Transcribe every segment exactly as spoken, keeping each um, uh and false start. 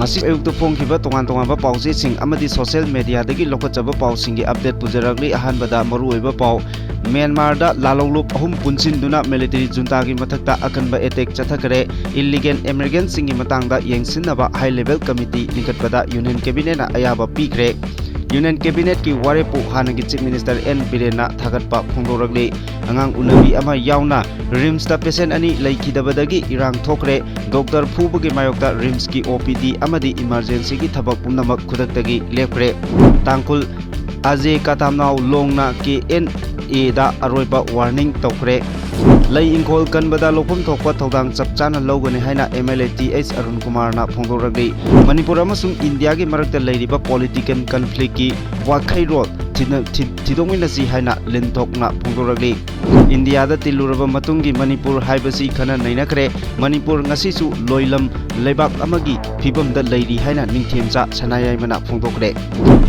ꯉꯁꯤ ꯑꯌꯨꯛꯇ ꯐꯣꯡꯈꯤꯕ ꯇꯣꯉꯥꯟ ꯇꯣꯉꯥꯟꯕ ꯄꯥꯎꯆꯦꯁꯤꯡ ꯑꯃꯗꯤ social mediaꯗꯒꯤ ꯂꯧꯈꯠꯆꯕ ꯄꯥꯎꯁꯤꯡꯒꯤ update ꯄꯨꯖꯔꯛꯂꯤ꯫ ꯑꯍꯥꯟꯕꯗ ꯃꯔꯨꯑꯣꯏꯕ ꯄꯥꯎ, ꯃ꯭ꯌꯥꯟꯃꯥꯔꯗ ꯂꯥꯜꯍꯧꯂꯨꯞ ꯑꯍꯨꯝ ꯄꯨꯟꯁꯤꯟꯗꯨꯅ military juntaꯒꯤ ꯃꯊꯛꯇ ꯑꯀꯟꯕ attack ꯆꯠꯊꯈ꯭ꯔꯦ꯫ Illegal immigrantꯁꯤꯡꯒꯤ ꯃꯇꯥꯡꯗ ꯌꯦꯡꯁꯤꯟꯅꯕ high level committee ꯂꯤꯡꯈꯠꯄꯗ Union Cabinetꯅ ꯑꯌꯥꯕ ꯄꯤꯈ꯭ꯔꯦ꯫ Union Cabinetꯀꯤ ꯋꯥꯔꯦꯞꯄꯨ ꯍꯥꯟꯅꯒꯤ Chief Minister ꯑꯦꯟ ꯕꯤꯔꯦꯟꯅ ꯊꯥꯒꯠꯄ ꯐꯣꯡꯗꯣꯔꯛꯂꯤ꯫ ꯑꯉꯥꯡ ꯎꯅꯕꯤ ꯑꯃ ꯌꯥꯎꯅ RIMSꯇ patient ꯑꯅꯤ ꯂꯩꯈꯤꯗꯕꯗꯒꯤ ꯏꯔꯥꯡ ꯊꯣꯛꯈ꯭ꯔꯦ꯫ Doctor ꯐꯨꯕꯒꯤ ꯃꯥꯌꯣꯛꯇ RIMSꯀꯤ OPD ꯑꯃꯗꯤ emergencyꯒꯤ ꯊꯕꯛ ꯄꯨꯝꯅꯃꯛ ꯈꯨꯗꯛꯇꯒꯤ ꯂꯦꯞꯈ꯭ꯔꯦ꯫ ꯇꯥꯡꯈꯨꯜ ꯑꯖꯦ ꯀꯥꯇꯥꯝꯅꯥꯎ ꯂꯣꯡꯅ KNAꯗ ꯑꯔꯣꯏꯕ warning ꯇꯧꯈ꯭ꯔꯦ꯫ ꯂꯩ ꯏꯪꯈꯣꯜ ꯀꯟꯕꯗ ꯂꯧꯐꯝ ꯊꯣꯛꯄ ꯊꯧꯗꯥꯡ ꯆꯞ ꯆꯥꯅ ꯂꯧꯒꯅꯤ ꯍꯥꯏꯅ MLA ꯇꯤ ꯑꯩꯆ ꯑꯔꯨꯟ ꯀꯨꯃꯥꯔꯅ ꯐꯣꯡꯗꯣꯔꯛꯂꯤ꯫ ꯃꯅꯤꯄꯨꯔ ꯑꯃꯁꯨꯡ ꯏꯟꯗꯤꯌꯥꯒꯤ ꯃꯔꯛꯇ ꯂꯩꯔꯤꯕ political conflictꯀꯤ ꯋꯥꯈꯩꯔꯣꯜ ꯊꯤꯅ-, ꯊꯤ-, ꯊꯤꯗꯣꯛꯃꯤꯟꯅꯁꯤ ꯍꯥꯏꯅ ꯂꯤꯟꯊꯣꯛꯅ ꯐꯣꯡꯗꯣꯔꯛꯂꯤ꯫ ꯏꯟꯗꯤꯌꯥꯗ ꯇꯤꯜꯂꯨꯔꯕ ꯃꯇꯨꯡꯒꯤ ꯃꯅꯤꯄꯨꯔ ꯍꯥꯏꯕꯁꯤ ꯈꯟꯅ ꯅꯩꯅꯈ꯭ꯔꯦ꯫ ꯃꯅꯤꯄꯨꯔ ꯉꯁꯤꯁꯨ ꯂꯣꯏꯂꯝ ꯂꯩꯕꯥꯛ ꯑꯃꯒꯤ ꯐꯤꯕꯝꯗ ꯂꯩꯔꯤ ꯍꯥꯏꯅ ꯅꯤꯡꯊꯦꯝꯆꯥ ꯁꯅꯥꯌꯥꯏꯃꯅ ꯐꯣꯡꯗꯣꯛꯈ꯭ꯔꯦ꯫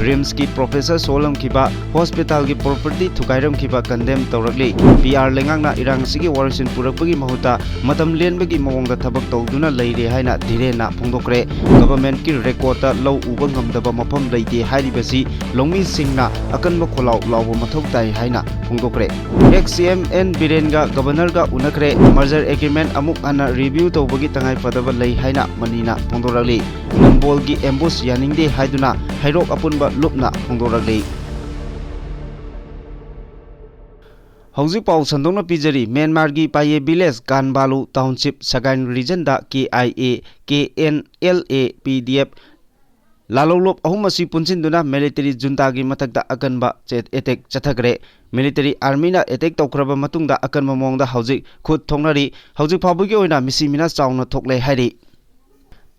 RIMSꯀꯤ professor ꯁꯣꯛꯍꯜꯂꯝꯈꯤꯕ, hospitalꯒꯤ property ꯊꯨꯒꯥꯏꯔꯝꯈꯤꯕ condemn ꯇꯧꯔꯛꯂꯤ꯫ PR ꯂꯩꯉꯥꯛꯅ ꯏꯔꯥꯡ ꯑꯁꯤꯒꯤ ꯋꯥꯔꯣꯏꯁꯤꯟ ꯄꯨꯔꯛꯄꯒꯤ ꯃꯍꯨꯠꯇ ꯃꯇꯝ ꯂꯦꯟꯕꯒꯤ ꯃꯑꯣꯡꯗ ꯊꯕꯛ ꯇꯧꯗꯨꯅ ꯂꯩꯔꯦ ꯍꯥꯏꯅ ꯙꯤꯔꯦꯟꯅ ꯐꯣꯡꯗꯣꯛꯈ꯭ꯔꯦ꯫ Governmentꯀꯤ recordꯇ ꯂꯧ ꯎꯕ ꯉꯝꯗꯕ ꯃꯐꯝ ꯂꯩꯇꯦ ꯍꯥꯏꯔꯤꯕꯁꯤ ꯂꯧꯃꯤꯁꯤꯡꯅ ꯑꯀꯟꯕ ꯈꯣꯜꯂꯥꯎ ꯂꯥꯎꯕ ꯃꯊꯧ ꯇꯥꯏ ꯍꯥꯏꯅ ꯐꯣꯡꯗꯣꯛꯈ꯭ꯔꯦ꯫ Ex-CM ꯑꯦꯟ ꯕꯤꯔꯦꯟꯒ Governorꯒ ꯎꯅꯈ꯭ꯔꯦ꯫ Merger agreement ꯑꯃꯨꯛ ꯍꯟꯅ review ꯇꯧꯕꯒꯤ ꯇꯉꯥꯏꯐꯗꯕ ꯂꯩ ꯍꯥꯏꯅ ꯃꯅꯤꯅ ꯐꯣꯡꯗꯣꯔꯛꯂꯤ꯫ ꯅꯝꯕꯣꯜꯒꯤ ambush ꯌꯥꯅꯤꯡꯗꯦ ꯍꯥꯏꯗꯨꯅ ꯍꯩꯔꯣꯛ ꯑꯄꯨꯟꯕ ꯂꯨꯞꯅ ꯐꯣꯡꯗꯣꯔꯛꯂꯤ꯫ ꯍꯧꯖꯤꯛ ꯄꯥꯎ ꯁꯟꯗꯣꯛꯅ ꯄꯤꯖꯔꯤ꯫ ꯃ꯭ꯌꯥꯟꯃꯥꯔꯒꯤ ꯄꯥꯌꯦ village ꯀꯥꯟꯕꯥꯂꯨ township ꯁꯒꯥꯏꯟ regionꯗ KIA, KNLA, PDF ꯂꯥꯜꯍꯧꯂꯨꯞ ꯑꯍꯨꯝ ꯑꯁꯤ ꯄꯨꯟꯁꯤꯟꯗꯨꯅ military juntaꯒꯤ ꯃꯊꯛꯇ ꯑꯀꯟꯕ ꯆꯦ-, attack ꯆꯠꯊꯈ꯭ꯔꯦ꯫ Military armyꯅ attack ꯇꯧꯈ꯭ꯔꯕ ꯃꯇꯨꯡꯗ ꯑꯀꯟꯕ ꯃꯑꯣꯡꯗ ꯍꯧꯖꯤꯛ ꯈꯨꯠ ꯊꯣꯛꯅꯔꯤ꯫ ꯍꯧꯖꯤꯛ ꯐꯥꯎꯕꯒꯤ ꯑꯣꯏꯅ ꯃꯤꯁꯤ ꯃꯤꯅꯥ ꯆꯥꯎꯅ ꯊꯣꯛꯂꯦ ꯍꯥꯏꯔꯤ꯫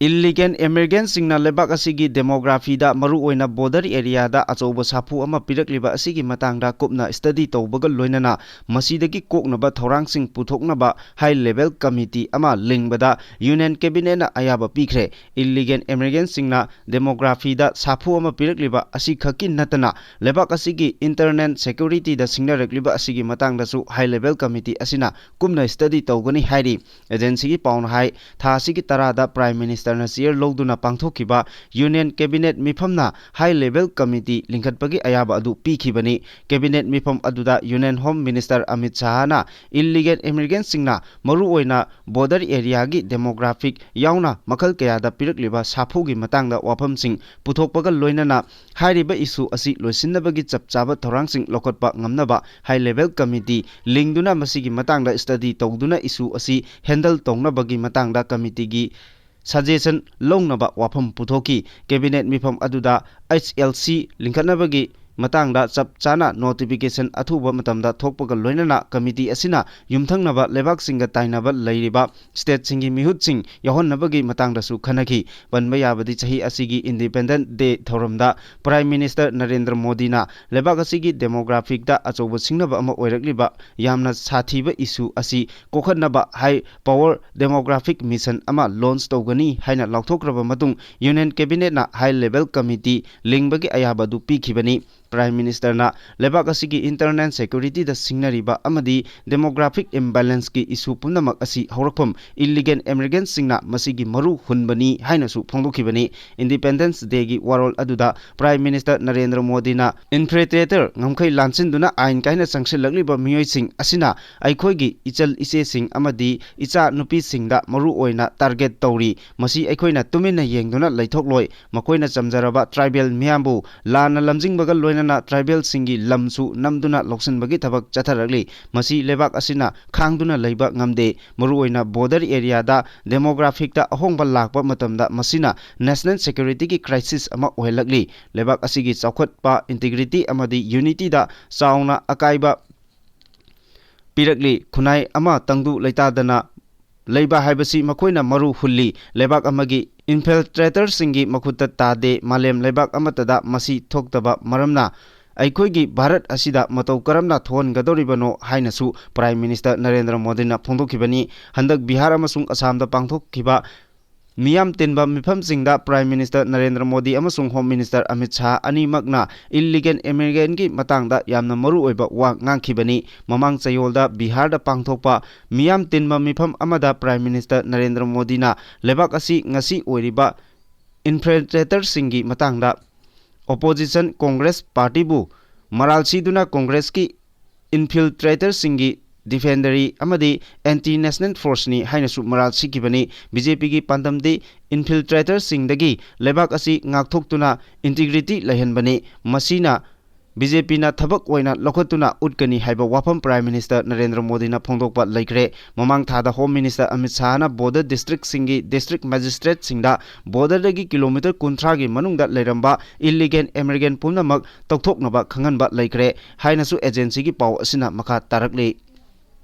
Illegal immigrantꯁꯤꯡꯅ ꯂꯩꯕꯥꯛ ꯑꯁꯤꯒꯤ demographyꯗ, ꯃꯔꯨꯑꯣꯏꯅ border areaꯗ ꯑꯆꯧꯕ ꯁꯥꯐꯨ ꯑꯃ ꯄꯤꯔꯛꯂꯤꯕ ꯑꯁꯤꯒꯤ ꯃꯇꯥꯡꯗ ꯀꯨꯞꯅ study ꯇꯧꯕꯒ ꯂꯣꯏꯅꯅ ꯃꯁꯤꯗꯒꯤ ꯀꯣꯛꯅꯕ ꯊꯧꯔꯥꯡꯁꯤꯡ ꯄꯨꯊꯣꯛꯅꯕ high level committee ꯑꯃ ꯂꯤꯡꯕꯗ Union Cabinetꯅ ꯑꯌꯥꯕ ꯄꯤꯈ꯭ꯔꯦ꯫ Illegal immigrantꯁꯤꯡꯅ demographyꯗ ꯁꯥꯐꯨ ꯑꯃ ꯄꯤꯔꯛꯂꯤꯕ ꯑꯁꯤꯈꯛꯀꯤ ꯅꯠꯇꯅ ꯂꯩꯕꯥꯛ ꯑꯁꯤꯒꯤ internal securityꯗ ꯁꯤꯡꯅꯔꯛꯂꯤꯕ ꯑꯁꯤꯒꯤ ꯃꯇꯥꯡꯗꯁꯨ high level committee ꯑꯁꯤꯅ ꯀꯨꯞꯅ study ꯇꯧꯒꯅꯤ ꯍꯥꯏꯔꯤ꯫ Agencyꯒꯤ ꯄꯥꯎꯅ ꯍꯥꯏ, ꯊꯥ ꯑꯁꯤꯒꯤ ꯇꯔꯥꯗ Prime Minister ꯃꯤꯅꯤꯁꯇꯔꯅ ꯆꯤꯌꯔ ꯂꯧꯗꯨꯅ ꯄꯥꯡꯊꯣꯛꯈꯤꯕ ꯌꯨꯅꯤꯌꯟ ꯀꯦꯕꯤꯅꯦꯠ ꯃꯤꯐꯝꯅ ꯍꯥꯏ ꯂꯦꯚꯦꯜ ꯀꯃꯤꯇꯤ ꯂꯤꯡꯈꯠꯄꯒꯤ ꯑꯌꯥꯕ ꯑꯗꯨ ꯄꯤꯈꯤꯕꯅꯤ꯫ ꯀꯦꯕꯤꯅꯦꯠ ꯃꯤꯐꯝ ꯑꯗꯨꯗ ꯌꯨꯅꯤꯌꯟ ꯍꯣꯝ ꯃꯤꯅꯤꯁꯇꯔ ꯑꯃꯤꯠ ꯁꯥꯍꯅ ꯏꯜꯂꯤꯒꯦꯜ ꯏꯃꯤꯒ꯭ꯔꯦꯟꯁꯤꯡꯅ ꯃꯔꯨꯑꯣꯏꯅ ꯕꯣꯔꯗꯔ ꯑꯦꯔꯤꯌꯥꯒꯤ ꯗꯦꯃꯣꯒ꯭ꯔꯥꯐꯤꯛ ꯌꯥꯎꯅ ꯃꯈꯜ ꯀꯌꯥꯗ ꯄꯤꯔꯛꯂꯤꯕ ꯁꯥꯐꯨꯒꯤ ꯃꯇꯥꯡꯗ ꯋꯥꯐꯝꯁꯤꯡ ꯄꯨꯊꯣꯛꯄꯒ ꯂꯣꯏꯅꯅ ꯍꯥꯏꯔꯤꯕ ꯏꯁꯨ ꯑꯁꯤ ꯂꯣꯏꯁꯤꯟꯅꯕꯒꯤ ꯆꯞ ꯆꯥꯕ ꯊꯧꯔꯥꯡꯁꯤꯡ ꯂꯧꯈꯠꯄ ꯉꯝꯅꯕ ꯍꯥꯏ ꯂꯦꯚꯦꯜ ꯀꯃꯤꯇꯤ ꯂꯤꯡꯗꯨꯅ ꯃꯁꯤꯒꯤ ꯃꯇꯥꯡꯗ ꯁ꯭ꯇꯗꯤ ꯇꯧꯗꯨꯅ ꯏꯁꯨ ꯑꯁꯤ ꯍꯦꯟꯗꯜ ꯇꯧꯅꯕꯒꯤ ꯃꯇꯥꯡꯗ ꯀꯃꯤꯇꯤꯒꯤ ꯁꯖꯦꯁꯟ ꯂꯧꯅꯕ ꯋꯥꯐꯝ ꯄꯨꯊꯣꯛꯈꯤ꯫ ꯀꯦꯕꯤꯅꯦꯠ ꯃꯤꯐꯝ ꯑꯗꯨꯗ ꯑꯩꯆ ꯑꯦꯜ ꯁꯤ ꯂꯤꯡꯈꯠꯅꯕꯒꯤ ꯃꯇꯥꯡꯗ ꯆꯞ ꯆꯥꯅ ꯅꯣꯇꯤꯐꯤꯀꯦꯁꯟ ꯑꯊꯨꯕ ꯃꯇꯝꯗ ꯊꯣꯛꯄꯒ ꯂꯣꯏꯅꯅ ꯀꯃꯤꯇꯤ ꯑꯁꯤꯅ ꯌꯨꯝꯊꯪꯅꯕ ꯂꯩꯕꯥꯛꯁꯤꯡꯒ ꯇꯥꯏꯅꯕ ꯂꯩꯔꯤꯕ ꯁ꯭ꯇꯦꯠꯁꯤꯡꯒꯤ ꯃꯤꯍꯨꯠꯁꯤꯡ ꯌꯥꯎꯍꯟꯅꯕꯒꯤ ꯃꯇꯥꯡꯗꯁꯨ ꯈꯟꯅꯈꯤ꯫ ꯄꯟꯕ ꯌꯥꯕꯗꯤ, ꯆꯍꯤ ꯑꯁꯤꯒꯤ ꯏꯟꯗꯤꯄꯦꯟꯗꯦꯟꯁ ꯗꯦ ꯊꯧꯔꯝꯗ ꯄ꯭ꯔꯥꯏꯝ ꯃꯤꯅꯤꯁꯇꯔ ꯅꯔꯦꯟꯗ꯭ꯔ ꯃꯣꯗꯤꯅ ꯂꯩꯕꯥꯛ ꯑꯁꯤꯒꯤ ꯗꯦꯃꯣꯒ꯭ꯔꯥꯐꯤꯛꯇ ꯑꯆꯧꯕ ꯁꯤꯡꯅꯕ ꯑꯃ ꯑꯣꯏꯔꯛꯂꯤꯕ ꯌꯥꯝꯅ ꯁꯥꯊꯤꯕ ꯏꯁꯨ ꯑꯁꯤ ꯀꯣꯛꯍꯟꯅꯕ ꯍꯥꯏ ꯄꯥꯋꯔ ꯗꯦꯃꯣꯒ꯭ꯔꯥꯐꯤꯛ ꯃꯤꯁꯟ ꯑꯃ ꯂꯣꯟꯆ ꯇꯧꯒꯅꯤ ꯍꯥꯏꯅ ꯂꯥꯎꯊꯣꯛꯈ꯭ꯔꯕ ꯃꯇꯨꯡ, ꯌꯨꯅꯤꯌꯟ ꯀꯦꯕꯤꯅꯦꯠꯅ ꯍꯥꯏ ꯂꯦꯚꯦꯜ ꯀꯃꯤꯇꯤ ꯂꯤꯡꯕꯒꯤ ꯑꯌꯥꯕ ꯑꯗꯨ ꯄꯤꯈꯤꯕꯅꯤ꯫ ꯄ꯭ꯔꯥꯏꯝ ꯃꯤꯅꯤꯁꯇꯔꯅ ꯂꯩꯕꯥꯛ ꯑꯁꯤꯒꯤ ꯏꯟꯇꯔꯅꯦꯜ ꯁꯦꯀ꯭ꯌꯨꯔꯤꯇꯤꯗ ꯁꯤꯡꯅꯔꯤꯕ ꯑꯃꯗꯤ ꯗꯦꯃꯣꯒ꯭ꯔꯥꯐꯤꯛ ꯏꯝꯕꯦꯂꯦꯟꯁꯀꯤ ꯏꯁꯨ ꯄꯨꯝꯅꯃꯛ ꯑꯁꯤ ꯍꯧꯔꯛꯐꯝ ꯏꯜꯂꯤꯒꯦꯜ ꯏꯃꯤꯒ꯭ꯔꯦꯟꯁꯤꯡꯅ ꯃꯁꯤꯒꯤ ꯃꯔꯨ ꯍꯨꯟꯕꯅꯤ ꯍꯥꯏꯅꯁꯨ ꯐꯣꯡꯗꯣꯛꯈꯤꯕꯅꯤ꯫ ꯏꯟꯗꯤꯄꯦꯟꯗꯦꯟꯁ ꯗꯦꯒꯤ ꯋꯥꯔꯣꯜ ꯑꯗꯨꯗ ꯄ꯭ꯔꯥꯏꯝ ꯃꯤꯅꯤꯁꯇꯔ ꯅꯔꯦꯟꯗ꯭ꯔ ꯃꯣꯗꯤꯅ ꯏꯟꯐꯤꯜꯇ꯭ꯔꯦꯇꯔ ꯉꯝꯈꯩ ꯂꯥꯟꯁꯤꯟꯗꯨꯅ ꯑꯥꯏꯟ ꯀꯥꯏꯅ ꯆꯪꯁꯤꯜꯂꯛꯂꯤꯕ ꯃꯤꯑꯣꯏꯁꯤꯡ ꯑꯁꯤꯅ ꯑꯩꯈꯣꯏꯒꯤ ꯏꯆꯜ ꯏꯆꯦꯁꯤꯡ ꯑꯃꯗꯤ ꯏꯆꯥ ꯅꯨꯄꯤꯁꯤꯡꯗ ꯃꯔꯨ ꯑꯣꯏꯅ ꯇꯥꯔꯒꯦꯠ ꯇꯧꯔꯤ꯫ ꯃꯁꯤ ꯑꯩꯈꯣꯏꯅ ꯇꯨꯃꯤꯟꯅ ꯌꯦꯡꯗꯨꯅ ꯂꯩꯊꯣꯛꯂꯣꯏ꯫ ꯃꯈꯣꯏꯅ ꯆꯝꯖꯔꯕ ꯇ꯭ꯔꯥꯏꯕꯦꯜ ꯃꯤꯌꯥꯝꯕꯨ ꯂꯥꯟꯅ ꯂꯝꯖꯤꯡꯕꯒ ꯂꯣꯏꯅꯅ ꯇ꯭ꯔꯥꯏꯕꯦꯜꯁꯤꯡꯒꯤ ꯂꯝꯁꯨ ꯅꯝꯗꯨꯅ ꯂꯧꯁꯤꯟꯕꯒꯤ ꯊꯕꯛ ꯆꯠꯊꯔꯛꯂꯤ꯫ ꯃꯁꯤ ꯂꯩꯕꯥꯛ ꯑꯁꯤꯅ ꯈꯥꯡꯗꯨꯅ ꯂꯩꯕ ꯉꯝꯗꯦ꯫ ꯃꯔꯨꯑꯣꯏꯅ ꯕꯣꯔꯗꯔ ꯑꯦꯔꯤꯌꯥꯗ ꯗꯦꯃꯣꯒ꯭ꯔꯥꯐꯤꯛꯇ ꯑꯍꯣꯡꯕ ꯂꯥꯛꯄ ꯃꯇꯝꯗ ꯃꯁꯤꯅ ꯅꯦꯁꯅꯦꯜ ꯁꯦꯀ꯭ꯌꯨꯔꯤꯇꯤꯒꯤ ꯀ꯭ꯔꯥꯏꯁꯤꯁ ꯑꯃ ꯑꯣꯏꯍꯜꯂꯛꯂꯤ꯫ ꯂꯩꯕꯥꯛ ꯑꯁꯤꯒꯤ ꯆꯥꯎꯈꯠꯄ, ꯏꯟꯇꯤꯒ꯭ꯔꯤꯇꯤ ꯑꯃꯗꯤ ꯌꯨꯅꯤꯇꯤꯗ ꯆꯥꯎꯅ ꯑꯀꯥꯏꯕ ꯄꯤꯔꯛꯂꯤ꯫ ꯈꯨꯟꯅꯥꯏ ꯑꯃ ꯇꯪꯗꯨ ꯂꯩꯇꯥꯗꯅ ꯂꯩꯕ ꯍꯥꯏꯕꯁꯤ ꯃꯈꯣꯏꯅ ꯃꯔꯨ ꯍꯨꯜꯂꯤ꯫ ꯂꯩꯕꯥꯛ ꯑꯃꯒꯤ ꯏꯟꯐꯤꯜꯇ꯭ꯔꯦꯇꯔꯁꯤꯡꯒꯤ ꯃꯈꯨꯠꯇ ꯇꯥꯗꯦ꯫ ꯃꯥꯂꯦꯝ ꯂꯩꯕꯥꯛ ꯑꯃꯠꯇꯗ ꯃꯁꯤ ꯊꯣꯛꯇꯕ ꯃꯔꯝꯅ ꯑꯩꯈꯣꯏꯒꯤ ꯚꯥꯔꯠ ꯑꯁꯤꯗ ꯃꯇꯧ ꯀꯔꯝꯅ ꯊꯣꯛꯍꯟꯒꯗꯧꯔꯤꯕꯅꯣ ꯍꯥꯏꯅꯁꯨ ꯄ꯭ꯔꯥꯏꯝ ꯃꯤꯅꯤꯁꯇꯔ ꯅꯔꯦꯟꯗ꯭ꯔ ꯃꯣꯗꯤꯅ ꯐꯣꯡꯗꯣꯛꯈꯤꯕꯅꯤ꯫ ꯍꯟꯗꯛ ꯕꯤꯍꯥꯔ ꯑꯃꯁꯨꯡ ꯑꯁꯥꯝꯗ ꯄꯥꯡꯊꯣꯛꯈꯤꯕ ꯃꯤꯌꯥꯝ ꯇꯤꯟꯕ ꯃꯤꯐꯝꯁꯤꯡꯗ Prime Minister ꯅꯔꯦꯟꯗ꯭ꯔ ꯃꯣꯗꯤ ꯑꯃꯁꯨꯡ Home Minister ꯑꯃꯤꯠ ꯁꯥꯍ ꯑꯅꯤꯃꯛꯅ illegal immigrantꯀꯤ ꯃꯇꯥꯡꯗ ꯌꯥꯝꯅ ꯃꯔꯨꯑꯣꯏꯕ ꯋꯥ ꯉꯥꯡꯈꯤꯕꯅꯤ꯫ ꯃꯃꯥꯡ ꯆꯌꯣꯜꯗ ꯕꯤꯍꯥꯔꯗ ꯄꯥꯡꯊꯣꯛꯄ ꯃꯤꯌꯥꯝ ꯇꯤꯟꯕ ꯃꯤꯐꯝ ꯑꯃꯗ Prime Minister ꯅꯔꯦꯟꯗ꯭ꯔ ꯃꯣꯗꯤꯅ ꯂꯩꯕꯥꯛ ꯑꯁꯤ ꯉꯁꯤ ꯑꯣꯏꯔꯤꯕ infiltratorꯁꯤꯡꯒꯤ ꯃꯇꯥꯡꯗ opposition Congress partyꯕꯨ ꯃꯔꯥꯜ ꯁꯤꯗꯨꯅ Congressꯀꯤ infiltratorꯁꯤꯡꯒꯤ defenderꯅꯤ ꯑꯃꯗꯤ anti national forceꯅꯤ ꯍꯥꯏꯅꯁꯨ ꯃꯔꯥꯜ ꯁꯤꯈꯤꯕꯅꯤ꯫ BJPꯒꯤ ꯄꯥꯟꯗꯝꯗꯤ infiltratorꯁꯤꯡꯗꯒꯤ ꯂꯩꯕꯥꯛ ꯑꯁꯤ ꯉꯥꯛꯊꯣꯛꯇꯨꯅ integrity ꯂꯩꯍꯟꯕꯅꯤ꯫ ꯃꯁꯤꯅ BJPꯅ ꯊꯕꯛ ꯑꯣꯏꯅ ꯂꯧꯈꯠꯇꯨꯅ ꯎꯠꯀꯅꯤ ꯍꯥꯏꯕ ꯋꯥꯐꯝ Prime Minister ꯅꯔꯦꯟꯗ꯭ꯔ ꯃꯣꯗꯤꯅ ꯐꯣꯡꯗꯣꯛꯄ ꯂꯩꯈ꯭ꯔꯦ꯫ ꯃꯃꯥꯡ ꯊꯥꯗ Home Minister Amit ꯁꯥꯍꯅ border districtꯁꯤꯡꯒꯤ district magistrateꯁꯤꯡꯗ borderꯗꯒꯤ kilometre ꯀꯨꯟꯊ꯭ꯔꯥꯒꯤ ꯃꯅꯨꯡꯗ ꯂꯩꯔꯝꯕ illegal immigrant ꯄꯨꯝꯅꯃꯛ ꯇꯧꯊꯣꯛꯅꯕ ꯈꯪꯍꯟꯕ ꯂꯩꯈ꯭ꯔꯦ ꯍꯥꯏꯅꯁꯨ agencyꯒꯤ ꯄꯥꯎ ꯑꯁꯤꯅ ꯃꯈꯥ ꯇꯥꯔꯛꯂꯤ꯫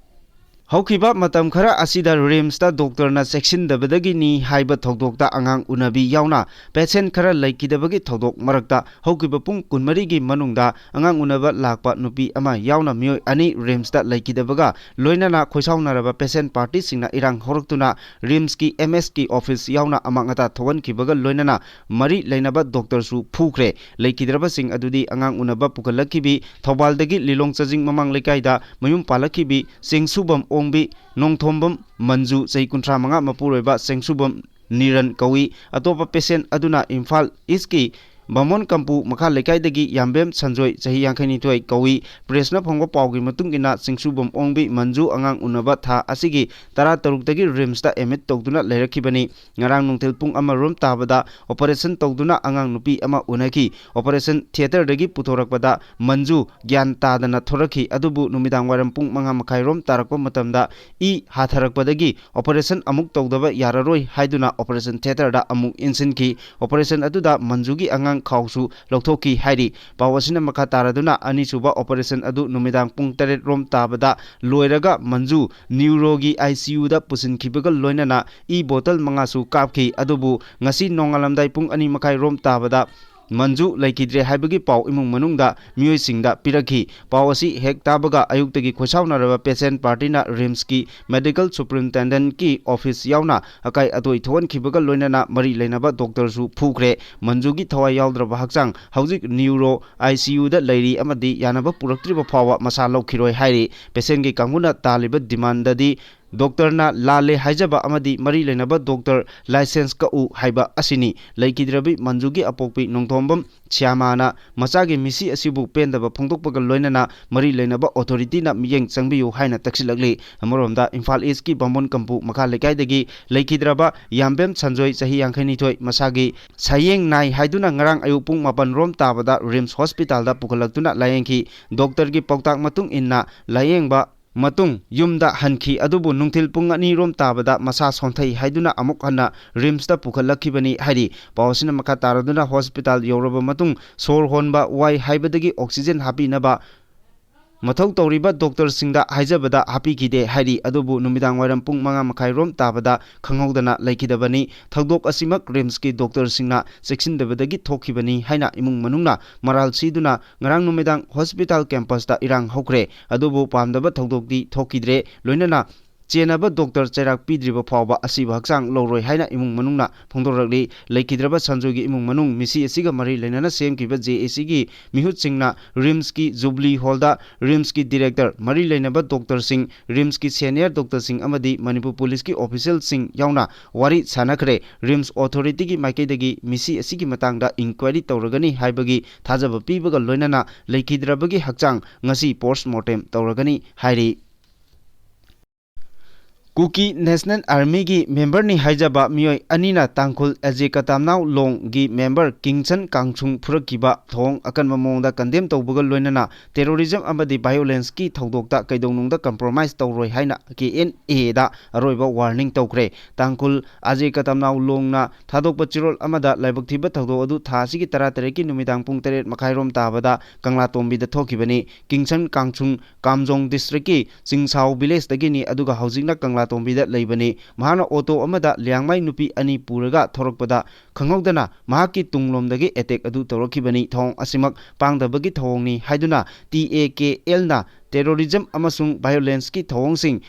ꯍꯧꯈꯤꯕ ꯃꯇꯝ ꯈꯔ ꯑꯁꯤꯗ RIMSꯇ doctorꯅ ꯆꯦꯛꯁꯤꯟꯗꯕꯗꯒꯤꯅꯤ ꯍꯥꯏꯕ ꯊꯧꯗꯣꯛꯇ ꯑꯉꯥꯡ ꯎꯅꯕꯤ ꯌꯥꯎꯅ patient ꯈꯔ ꯂꯩꯈꯤꯗꯕꯒꯤ ꯊꯧꯗꯣꯛ ꯃꯔꯛꯇ ꯍꯧꯈꯤꯕ ꯄꯨꯡ ꯀꯨꯟꯃꯔꯤꯒꯤ ꯃꯅꯨꯡꯗ ꯑꯉꯥꯡ ꯎꯅꯕ ꯂꯥꯛꯄ ꯅꯨꯄꯤ ꯑꯃ ꯌꯥꯎꯅ ꯃꯤꯑꯣꯏ ꯑꯅꯤ RIMSꯇ ꯂꯩꯈꯤꯗꯕꯒ ꯂꯣꯏꯅꯅ ꯈꯣꯏꯁꯥꯎꯅꯔꯕ patient partyꯁꯤꯡꯅ ꯏꯔꯥꯡ ꯍꯧꯔꯛꯇꯨꯅ RIMSꯀꯤ MSꯀꯤ office ꯌꯥꯎꯅ ꯑꯃꯥꯡ ꯑꯇꯥ ꯊꯣꯛꯍꯟꯈꯤꯕꯒ ꯂꯣꯏꯅꯅ ꯃꯔꯤ ꯂꯩꯅꯕ doctorꯁꯨ ꯐꯨꯈ꯭ꯔꯦ꯫ ꯂꯩꯈꯤꯗ꯭ꯔꯕꯁꯤꯡ ꯑꯗꯨꯗꯤ ꯑꯉꯥꯡ ꯎꯅꯕ ꯄꯨꯈꯠꯂꯛꯈꯤꯕꯤ ꯊꯧꯕꯥꯜꯗꯒꯤ ꯂꯤꯂꯣꯡ ꯆꯥꯖꯤꯡ ꯃꯃꯥꯡ ꯂꯩꯀꯥꯏꯗ ꯃꯌꯨꯝ ꯄꯥꯜꯂꯛꯈꯤꯕꯤ ꯆꯦꯡꯁꯨꯕꯝ ꯑꯣꯡꯕꯤ, ꯅꯣꯡꯊꯣꯝꯕꯝ ꯃꯟꯖꯨ, ꯆꯍꯤ ꯀꯨꯟꯊ꯭ꯔꯥ ꯃꯉꯥ ꯃꯄꯨꯔꯣꯏꯕ ꯆꯦꯡꯁꯨꯕꯝ ꯅꯤꯔꯟ ꯀꯧꯏ꯫ ꯑꯇꯣꯞꯄ patient ꯑꯗꯨꯅ ꯏꯝꯐꯥꯜ Eastꯀꯤ ꯕꯥꯃꯣꯟ ꯀꯝꯄꯨ ꯃꯈꯥ ꯂꯩꯀꯥꯏꯗꯒꯤ ꯌꯥꯝꯕꯦꯝ ꯁꯟꯖꯣꯏ, ꯆꯍꯤ ꯌꯥꯡꯈꯩꯅꯤꯊꯣꯏ ꯀꯧꯏ꯫ Pressꯅ ꯐꯪꯕ ꯄꯥꯎꯒꯤ ꯃꯇꯨꯡ ꯏꯟꯅ, ꯆꯤꯡꯁꯨꯕꯝ ꯑꯣꯡꯕꯤ ꯃꯟꯖꯨ ꯑꯉꯥꯡ ꯎꯅꯕ ꯊꯥ ꯑꯁꯤꯒꯤ ꯇꯔꯥꯇꯔꯨꯛꯇꯒꯤ RIMSꯇ admit ꯇꯧꯗꯨꯅ ꯂꯩꯔꯛꯈꯤꯕꯅꯤ꯫ ꯉꯔꯥꯡ ꯅꯨꯡꯊꯤꯜ ꯄꯨꯡ ꯑꯃ ꯔꯣꯝ ꯇꯥꯕꯗ operation ꯇꯧꯗꯨꯅ ꯑꯉꯥꯡ ꯅꯨꯄꯤ ꯑꯃ ꯎꯅꯈꯤ꯫ Operation theatreꯗꯒꯤ ꯄꯨꯊꯣꯔꯛꯄꯗ ꯃꯟꯖꯨ ꯒ꯭ꯌꯥꯟ ꯇꯥꯗꯅ ꯊꯣꯔꯛꯈꯤ꯫ ꯑꯗꯨꯕꯨ ꯅꯨꯃꯤꯗꯥꯡ ꯋꯥꯏꯔꯝ ꯄꯨꯡ ꯃꯉꯥ ꯃꯈꯥꯏ ꯔꯣꯝ ꯇꯥꯔꯛꯄ ꯃꯇꯝꯗ ꯏ ꯍꯥꯊꯔꯛꯄꯗꯒꯤ operation ꯑꯃꯨꯛ ꯇꯧꯗꯕ ꯌꯥꯔꯔꯣꯏ ꯍꯥꯏꯗꯨꯅ operation theatreꯗ ꯑꯃꯨꯛ ꯏꯟꯁꯤꯟꯈꯤ꯫ Operation ꯑꯗꯨꯗ ꯃꯟꯖꯨꯒꯤ ꯑꯉꯥꯡ ꯈꯥꯎꯁꯨ ꯂꯧꯊꯣꯛꯈꯤ ꯍꯥꯏꯔꯤ꯫ ꯄꯥꯎ ꯑꯁꯤꯅ ꯃꯈꯥ ꯇꯥꯔꯗꯨꯅ, ꯑꯅꯤꯁꯨꯕ operation ꯑꯗꯨ ꯅꯨꯃꯤꯗꯥꯡ ꯄꯨꯡ ꯇꯔꯦꯠ ꯔꯣꯝ ꯇꯥꯕꯗ ꯂꯣꯏꯔꯒ ꯃꯟꯖꯨ neuroꯒꯤ ICUꯗ ꯄꯨꯁꯤꯟꯈꯤꯕꯒ ꯂꯣꯏꯅꯅ ꯏ bottle ꯃꯉꯥꯁꯨ ꯀꯥꯞꯈꯤ꯫ ꯑꯗꯨꯕꯨ ꯉꯁꯤ ꯅꯣꯡꯉꯥꯜꯂꯝꯗꯥꯏ ꯄꯨꯡ ꯑꯅꯤ ꯃꯈꯥꯏ ꯔꯣꯝ ꯇꯥꯕꯗ ꯃꯟꯖꯨ ꯂꯩꯈꯤꯗ꯭ꯔꯦ ꯍꯥꯏꯕꯒꯤ ꯄꯥꯎ ꯏꯃꯨꯡ ꯃꯅꯨꯡꯗ ꯃꯤꯑꯣꯏꯁꯤꯡꯗ ꯄꯤꯔꯛꯈꯤ꯫ ꯄꯥꯎ ꯑꯁꯤ ꯍꯦꯛ ꯇꯥꯕꯒ ꯑꯌꯨꯛꯇꯒꯤ ꯈꯣꯏꯁꯥꯎꯅꯔꯕ patient partyꯅ RIMSꯀꯤ medical superintendentꯀꯤ office ꯌꯥꯎꯅ ꯑꯀꯥꯏ ꯑꯇꯣꯏ ꯊꯣꯛꯍꯟꯈꯤꯕꯒ ꯂꯣꯏꯅꯅ ꯃꯔꯤ ꯂꯩꯅꯕ doctorꯁꯨ ꯐꯨꯈ꯭ꯔꯦ꯫ ꯃꯟꯖꯨꯒꯤ ꯊꯋꯥꯏ ꯌꯥꯎꯗ꯭ꯔꯕ ꯍꯛꯆꯥꯡ ꯍꯧꯖꯤꯛ neuro ICUꯗ ꯂꯩꯔꯤ ꯑꯃꯗꯤ ꯌꯥꯅꯕ ꯄꯨꯔꯛꯇ꯭ꯔꯤꯕ ꯐꯥꯎꯕ ꯃꯁꯥ ꯂꯧꯈꯤꯔꯣꯏ ꯍꯥꯏꯔꯤ꯫ Patientꯀꯤ ꯀꯥꯡꯕꯨꯅ ꯇꯥꯜꯂꯤꯕ demandꯗꯤ doctorꯅ ꯂꯥꯜꯂꯦ ꯍꯥꯏꯖꯕ ꯑꯃꯗꯤ ꯃꯔꯤ ꯂꯩꯅꯕ doctor licence ꯀꯛꯎ ꯍꯥꯏꯕ ꯑꯁꯤꯅꯤ꯫ ꯂꯩꯈꯤꯗ꯭ꯔꯕꯤ ꯃꯟꯖꯨꯒꯤ ꯑꯄꯣꯛꯄꯤ ꯅꯣꯡꯊꯣꯝꯕꯝ ꯁ꯭ꯌꯥꯃꯥꯅ ꯃꯆꯥꯒꯤ ꯃꯤꯁꯤ ꯑꯁꯤꯕꯨ ꯄꯦꯟꯗꯕ ꯐꯣꯡꯗꯣꯛꯄꯒ ꯂꯣꯏꯅꯅ ꯃꯔꯤ ꯂꯩꯅꯕ authorityꯅ ꯃꯤꯠꯌꯦꯡ ꯆꯪꯕꯤꯌꯨ ꯍꯥꯏꯅ ꯇꯛꯁꯤꯜꯂꯛꯂꯤ꯫ ꯑꯃꯔꯣꯝꯗ ꯏꯝꯐꯥꯜ Eastꯀꯤ ꯕꯥꯃꯣꯟ ꯀꯝꯄꯨ ꯃꯈꯥ ꯂꯩꯀꯥꯏꯗꯒꯤ ꯂꯩꯈꯤꯗ꯭ꯔꯕ ꯌꯥꯝꯕꯦꯝ ꯁꯟꯖꯣꯏ, ꯆꯍꯤ ꯌꯥꯡꯈꯩꯅꯤꯊꯣꯏ, ꯃꯁꯥꯒꯤ ꯁꯌꯦꯡ ꯅꯥꯏ ꯍꯥꯏꯗꯨꯅ ꯉꯔꯥꯡ ꯑꯌꯨꯛ ꯄꯨꯡ ꯃꯥꯄꯟ ꯔꯣꯝ ꯇꯥꯕꯗ RIMS hospitalꯗ ꯄꯨꯈꯠꯂꯛꯇꯨꯅ ꯂꯥꯌꯦꯡꯈꯤ꯫ Doctorꯒꯤ ꯄꯥꯎꯇꯥꯛ ꯃꯇꯨꯡ ꯏꯟꯅ ꯂꯥꯌꯦꯡꯕ ꯃꯇꯨꯡ ꯌꯨꯝꯗ ꯍꯟꯈꯤ꯫ ꯑꯗꯨꯕꯨ ꯅꯨꯡꯊꯤꯜ ꯄꯨꯡ ꯑꯅꯤ ꯔꯣꯝ ꯇꯥꯕꯗ ꯃꯁꯥ ꯁꯣꯟꯊꯩ ꯍꯥꯏꯗꯨꯅ ꯑꯃꯨꯛ ꯍꯟꯅ RIMSꯇ ꯄꯨꯈꯠꯂꯛꯈꯤꯕꯅꯤ ꯍꯥꯏꯔꯤ꯫ ꯄꯥꯎ ꯑꯁꯤꯅ ꯃꯈꯥ ꯇꯥꯔꯗꯨꯅ hospital ꯌꯧꯔꯕ ꯃꯇꯨꯡ ꯁꯣꯔ ꯍꯣꯟꯕ ꯋꯥꯏ ꯍꯥꯏꯕꯗꯒꯤ oxygen ꯍꯥꯞꯄꯤꯅꯕ ꯃꯊꯧ ꯇꯧꯔꯤꯕ doctorꯁꯤꯡꯗ ꯍꯥꯏꯖꯕꯗ ꯍꯥꯞꯄꯤꯈꯤꯗꯦ ꯍꯥꯏꯔꯤ꯫ ꯑꯗꯨꯕꯨ ꯅꯨꯃꯤꯗꯥꯡ ꯋꯥꯏꯔꯝ ꯄꯨꯡ ꯃꯉꯥ ꯃꯈꯥꯏ ꯔꯣꯝ ꯇꯥꯕꯗ ꯈꯪꯍꯧꯗꯅ ꯂꯩꯈꯤꯗꯕꯅꯤ꯫ ꯊꯧꯗꯣꯛ ꯑꯁꯤꯃꯛ RIMSꯀꯤ doctorꯁꯤꯡꯅ ꯆꯦꯛꯁꯤꯟꯗꯕꯗꯒꯤ ꯊꯣꯛꯈꯤꯕꯅꯤ ꯍꯥꯏꯅ ꯏꯃꯨꯡ ꯃꯅꯨꯡꯅ ꯃꯔꯥꯜ ꯁꯤꯗꯨꯅ ꯉꯔꯥꯡ ꯅꯨꯃꯤꯗꯥꯡ hospital campusꯇ ꯏꯔꯥꯡ ꯍꯧꯈ꯭ꯔꯦ꯫ ꯑꯗꯨꯕꯨ ꯄꯥꯝꯗꯕ ꯊꯧꯗꯣꯛꯇꯤ ꯊꯣꯛꯈꯤꯗ꯭ꯔꯦ꯫ ꯂꯣꯏꯅꯅ ꯆꯦꯟꯅꯕ doctor ꯆꯩꯔꯥꯛ ꯄꯤꯗ꯭ꯔꯤꯕ ꯐꯥꯎꯕ ꯑꯁꯤꯕ ꯍꯛꯆꯥꯡ ꯂꯧꯔꯣꯏ ꯍꯥꯏꯅ ꯏꯃꯨꯡ ꯃꯅꯨꯡꯅ ꯐꯣꯡꯗꯣꯔꯛꯂꯤ꯫ ꯂꯩꯈꯤꯗ꯭ꯔꯕ ꯁꯟꯖꯣꯏꯒꯤ ꯏꯃꯨꯡ ꯃꯅꯨꯡ ꯃꯤꯁꯤ ꯑꯁꯤꯒ ꯃꯔꯤ ꯂꯩꯅꯅ ꯁꯦꯝꯈꯤꯕ JACꯒꯤ ꯃꯤꯍꯨꯠꯁꯤꯡꯅ RIMSꯀꯤ Jubilee Hallꯗ RIMSꯀꯤ director, ꯃꯔꯤ ꯂꯩꯅꯕ doctorꯁꯤꯡ, RIMSꯀꯤ senior doctorꯁꯤꯡ ꯑꯃꯗꯤ ꯃꯅꯤꯄꯨꯔ Policeꯀꯤ officialꯁꯤꯡ ꯌꯥꯎꯅ ꯋꯥꯔꯤ ꯁꯥꯟꯅꯈ꯭ꯔꯦ꯫ RIMS authorityꯒꯤ ꯃꯥꯏꯀꯩꯗꯒꯤ ꯃꯤꯁꯤ ꯑꯁꯤꯒꯤ ꯃꯇꯥꯡꯗ inquiry ꯇꯧꯔꯒꯅꯤ ꯍꯥꯏꯕꯒꯤ ꯊꯥꯖꯕ ꯄꯤꯕꯒ ꯂꯣꯏꯅꯅ ꯂꯩꯈꯤꯗ꯭ꯔꯕꯒꯤ ꯍꯛꯆꯥꯡ ꯉꯁꯤ post mortem ꯇꯧꯔꯒꯅꯤ ꯍꯥꯏꯔꯤ꯫ ꯀꯨꯀꯤ National Armyꯒꯤ memberꯅꯤ ꯍꯥꯏꯖꯕ ꯃꯤꯑꯣꯏ ꯑꯅꯤꯅ ꯇꯥꯡꯈꯨꯜ ꯑꯦꯖꯦ ꯀꯇꯥꯝꯅꯥꯎ ꯂꯣꯡꯒꯤ member ꯀꯤꯡꯁꯟ ꯀꯥꯡꯁꯨꯡ ꯐꯨꯔꯛꯈꯤꯕ ꯊꯧꯑꯣꯡ ꯑꯀꯟꯕ ꯃꯑꯣꯡꯗ condemn ꯇꯧꯕꯒ ꯂꯣꯏꯅꯅ terrorism ꯑꯃꯗꯤ violenceꯀꯤ ꯊꯧꯗꯣꯛꯇ ꯀꯩꯗꯧꯅꯨꯡꯗ compromise ꯇꯧꯔꯣꯏ ꯍꯥꯏꯅ KNAꯗ ꯑꯔꯣꯏꯕ warning ꯇꯧꯈ꯭ꯔꯦ꯫ ꯇꯥꯡꯈꯨꯜ ꯑꯦꯖꯦ ꯀꯇꯥꯝꯅꯥꯎ ꯂꯣꯡꯅ ꯊꯥꯗꯣꯛꯄ ꯆꯤꯔꯣꯜ ꯑꯃꯗ ꯂꯥꯏꯕꯛ ꯊꯤꯕ ꯊꯧꯗꯣꯛ ꯑꯗꯨ ꯊꯥ ꯑꯁꯤꯒꯤ ꯇꯔꯥꯇꯔꯦꯠꯀꯤ ꯅꯨꯃꯤꯗꯥꯡ ꯄꯨꯡ ꯇꯔꯦꯠ ꯃꯈꯥꯏꯔꯣꯝ ꯇꯥꯕꯗ ꯀꯪꯂꯥꯇꯣꯝꯕꯤꯗ ꯊꯣꯛꯈꯤꯕꯅꯤ꯫ ꯀꯤꯡꯁꯟ ꯀꯥꯡꯁꯨꯡ ꯀꯥꯝꯖꯣꯡ districtꯀꯤ ꯆꯤꯡꯁꯥꯎ villageꯇꯒꯤꯅꯤ, ꯑꯗꯨꯒ ꯍꯧꯖꯤꯛꯅ ꯀꯪꯂꯥ ꯇꯣꯝꯕꯤꯗ ꯂꯩꯕꯅꯤ꯫ ꯃꯍꯥꯛꯅ ꯑꯣꯇꯣ ꯑꯃꯗ ꯂꯤꯌꯥꯡꯃꯩ ꯅꯨꯄꯤ ꯑꯅꯤ ꯄꯨꯔꯒ ꯊꯧꯔꯛꯄꯗ ꯈꯪꯍꯧꯗꯅ ꯃꯍꯥꯛꯀꯤ ꯇꯨꯡꯂꯣꯝꯗꯒꯤ ꯑꯦꯇꯦꯛ ꯑꯗꯨ ꯇꯧꯔꯛꯈꯤꯕꯅꯤ꯫ ꯊꯧꯑꯣꯡ ꯑꯁꯤꯃꯛ ꯄꯥꯡꯗꯕꯒꯤ ꯊꯧꯑꯣꯡꯅꯤ ꯍꯥꯏꯗꯨꯅ ꯇꯤ ꯑꯦ ꯀꯦ ꯑꯦꯜꯅ ꯇꯦꯔꯣꯔꯤꯖꯝ ꯑꯃꯁꯨꯡ ꯚꯥꯏꯑꯣꯂꯦꯟꯁꯀꯤ ꯊꯧꯑꯣꯡꯁꯤꯡ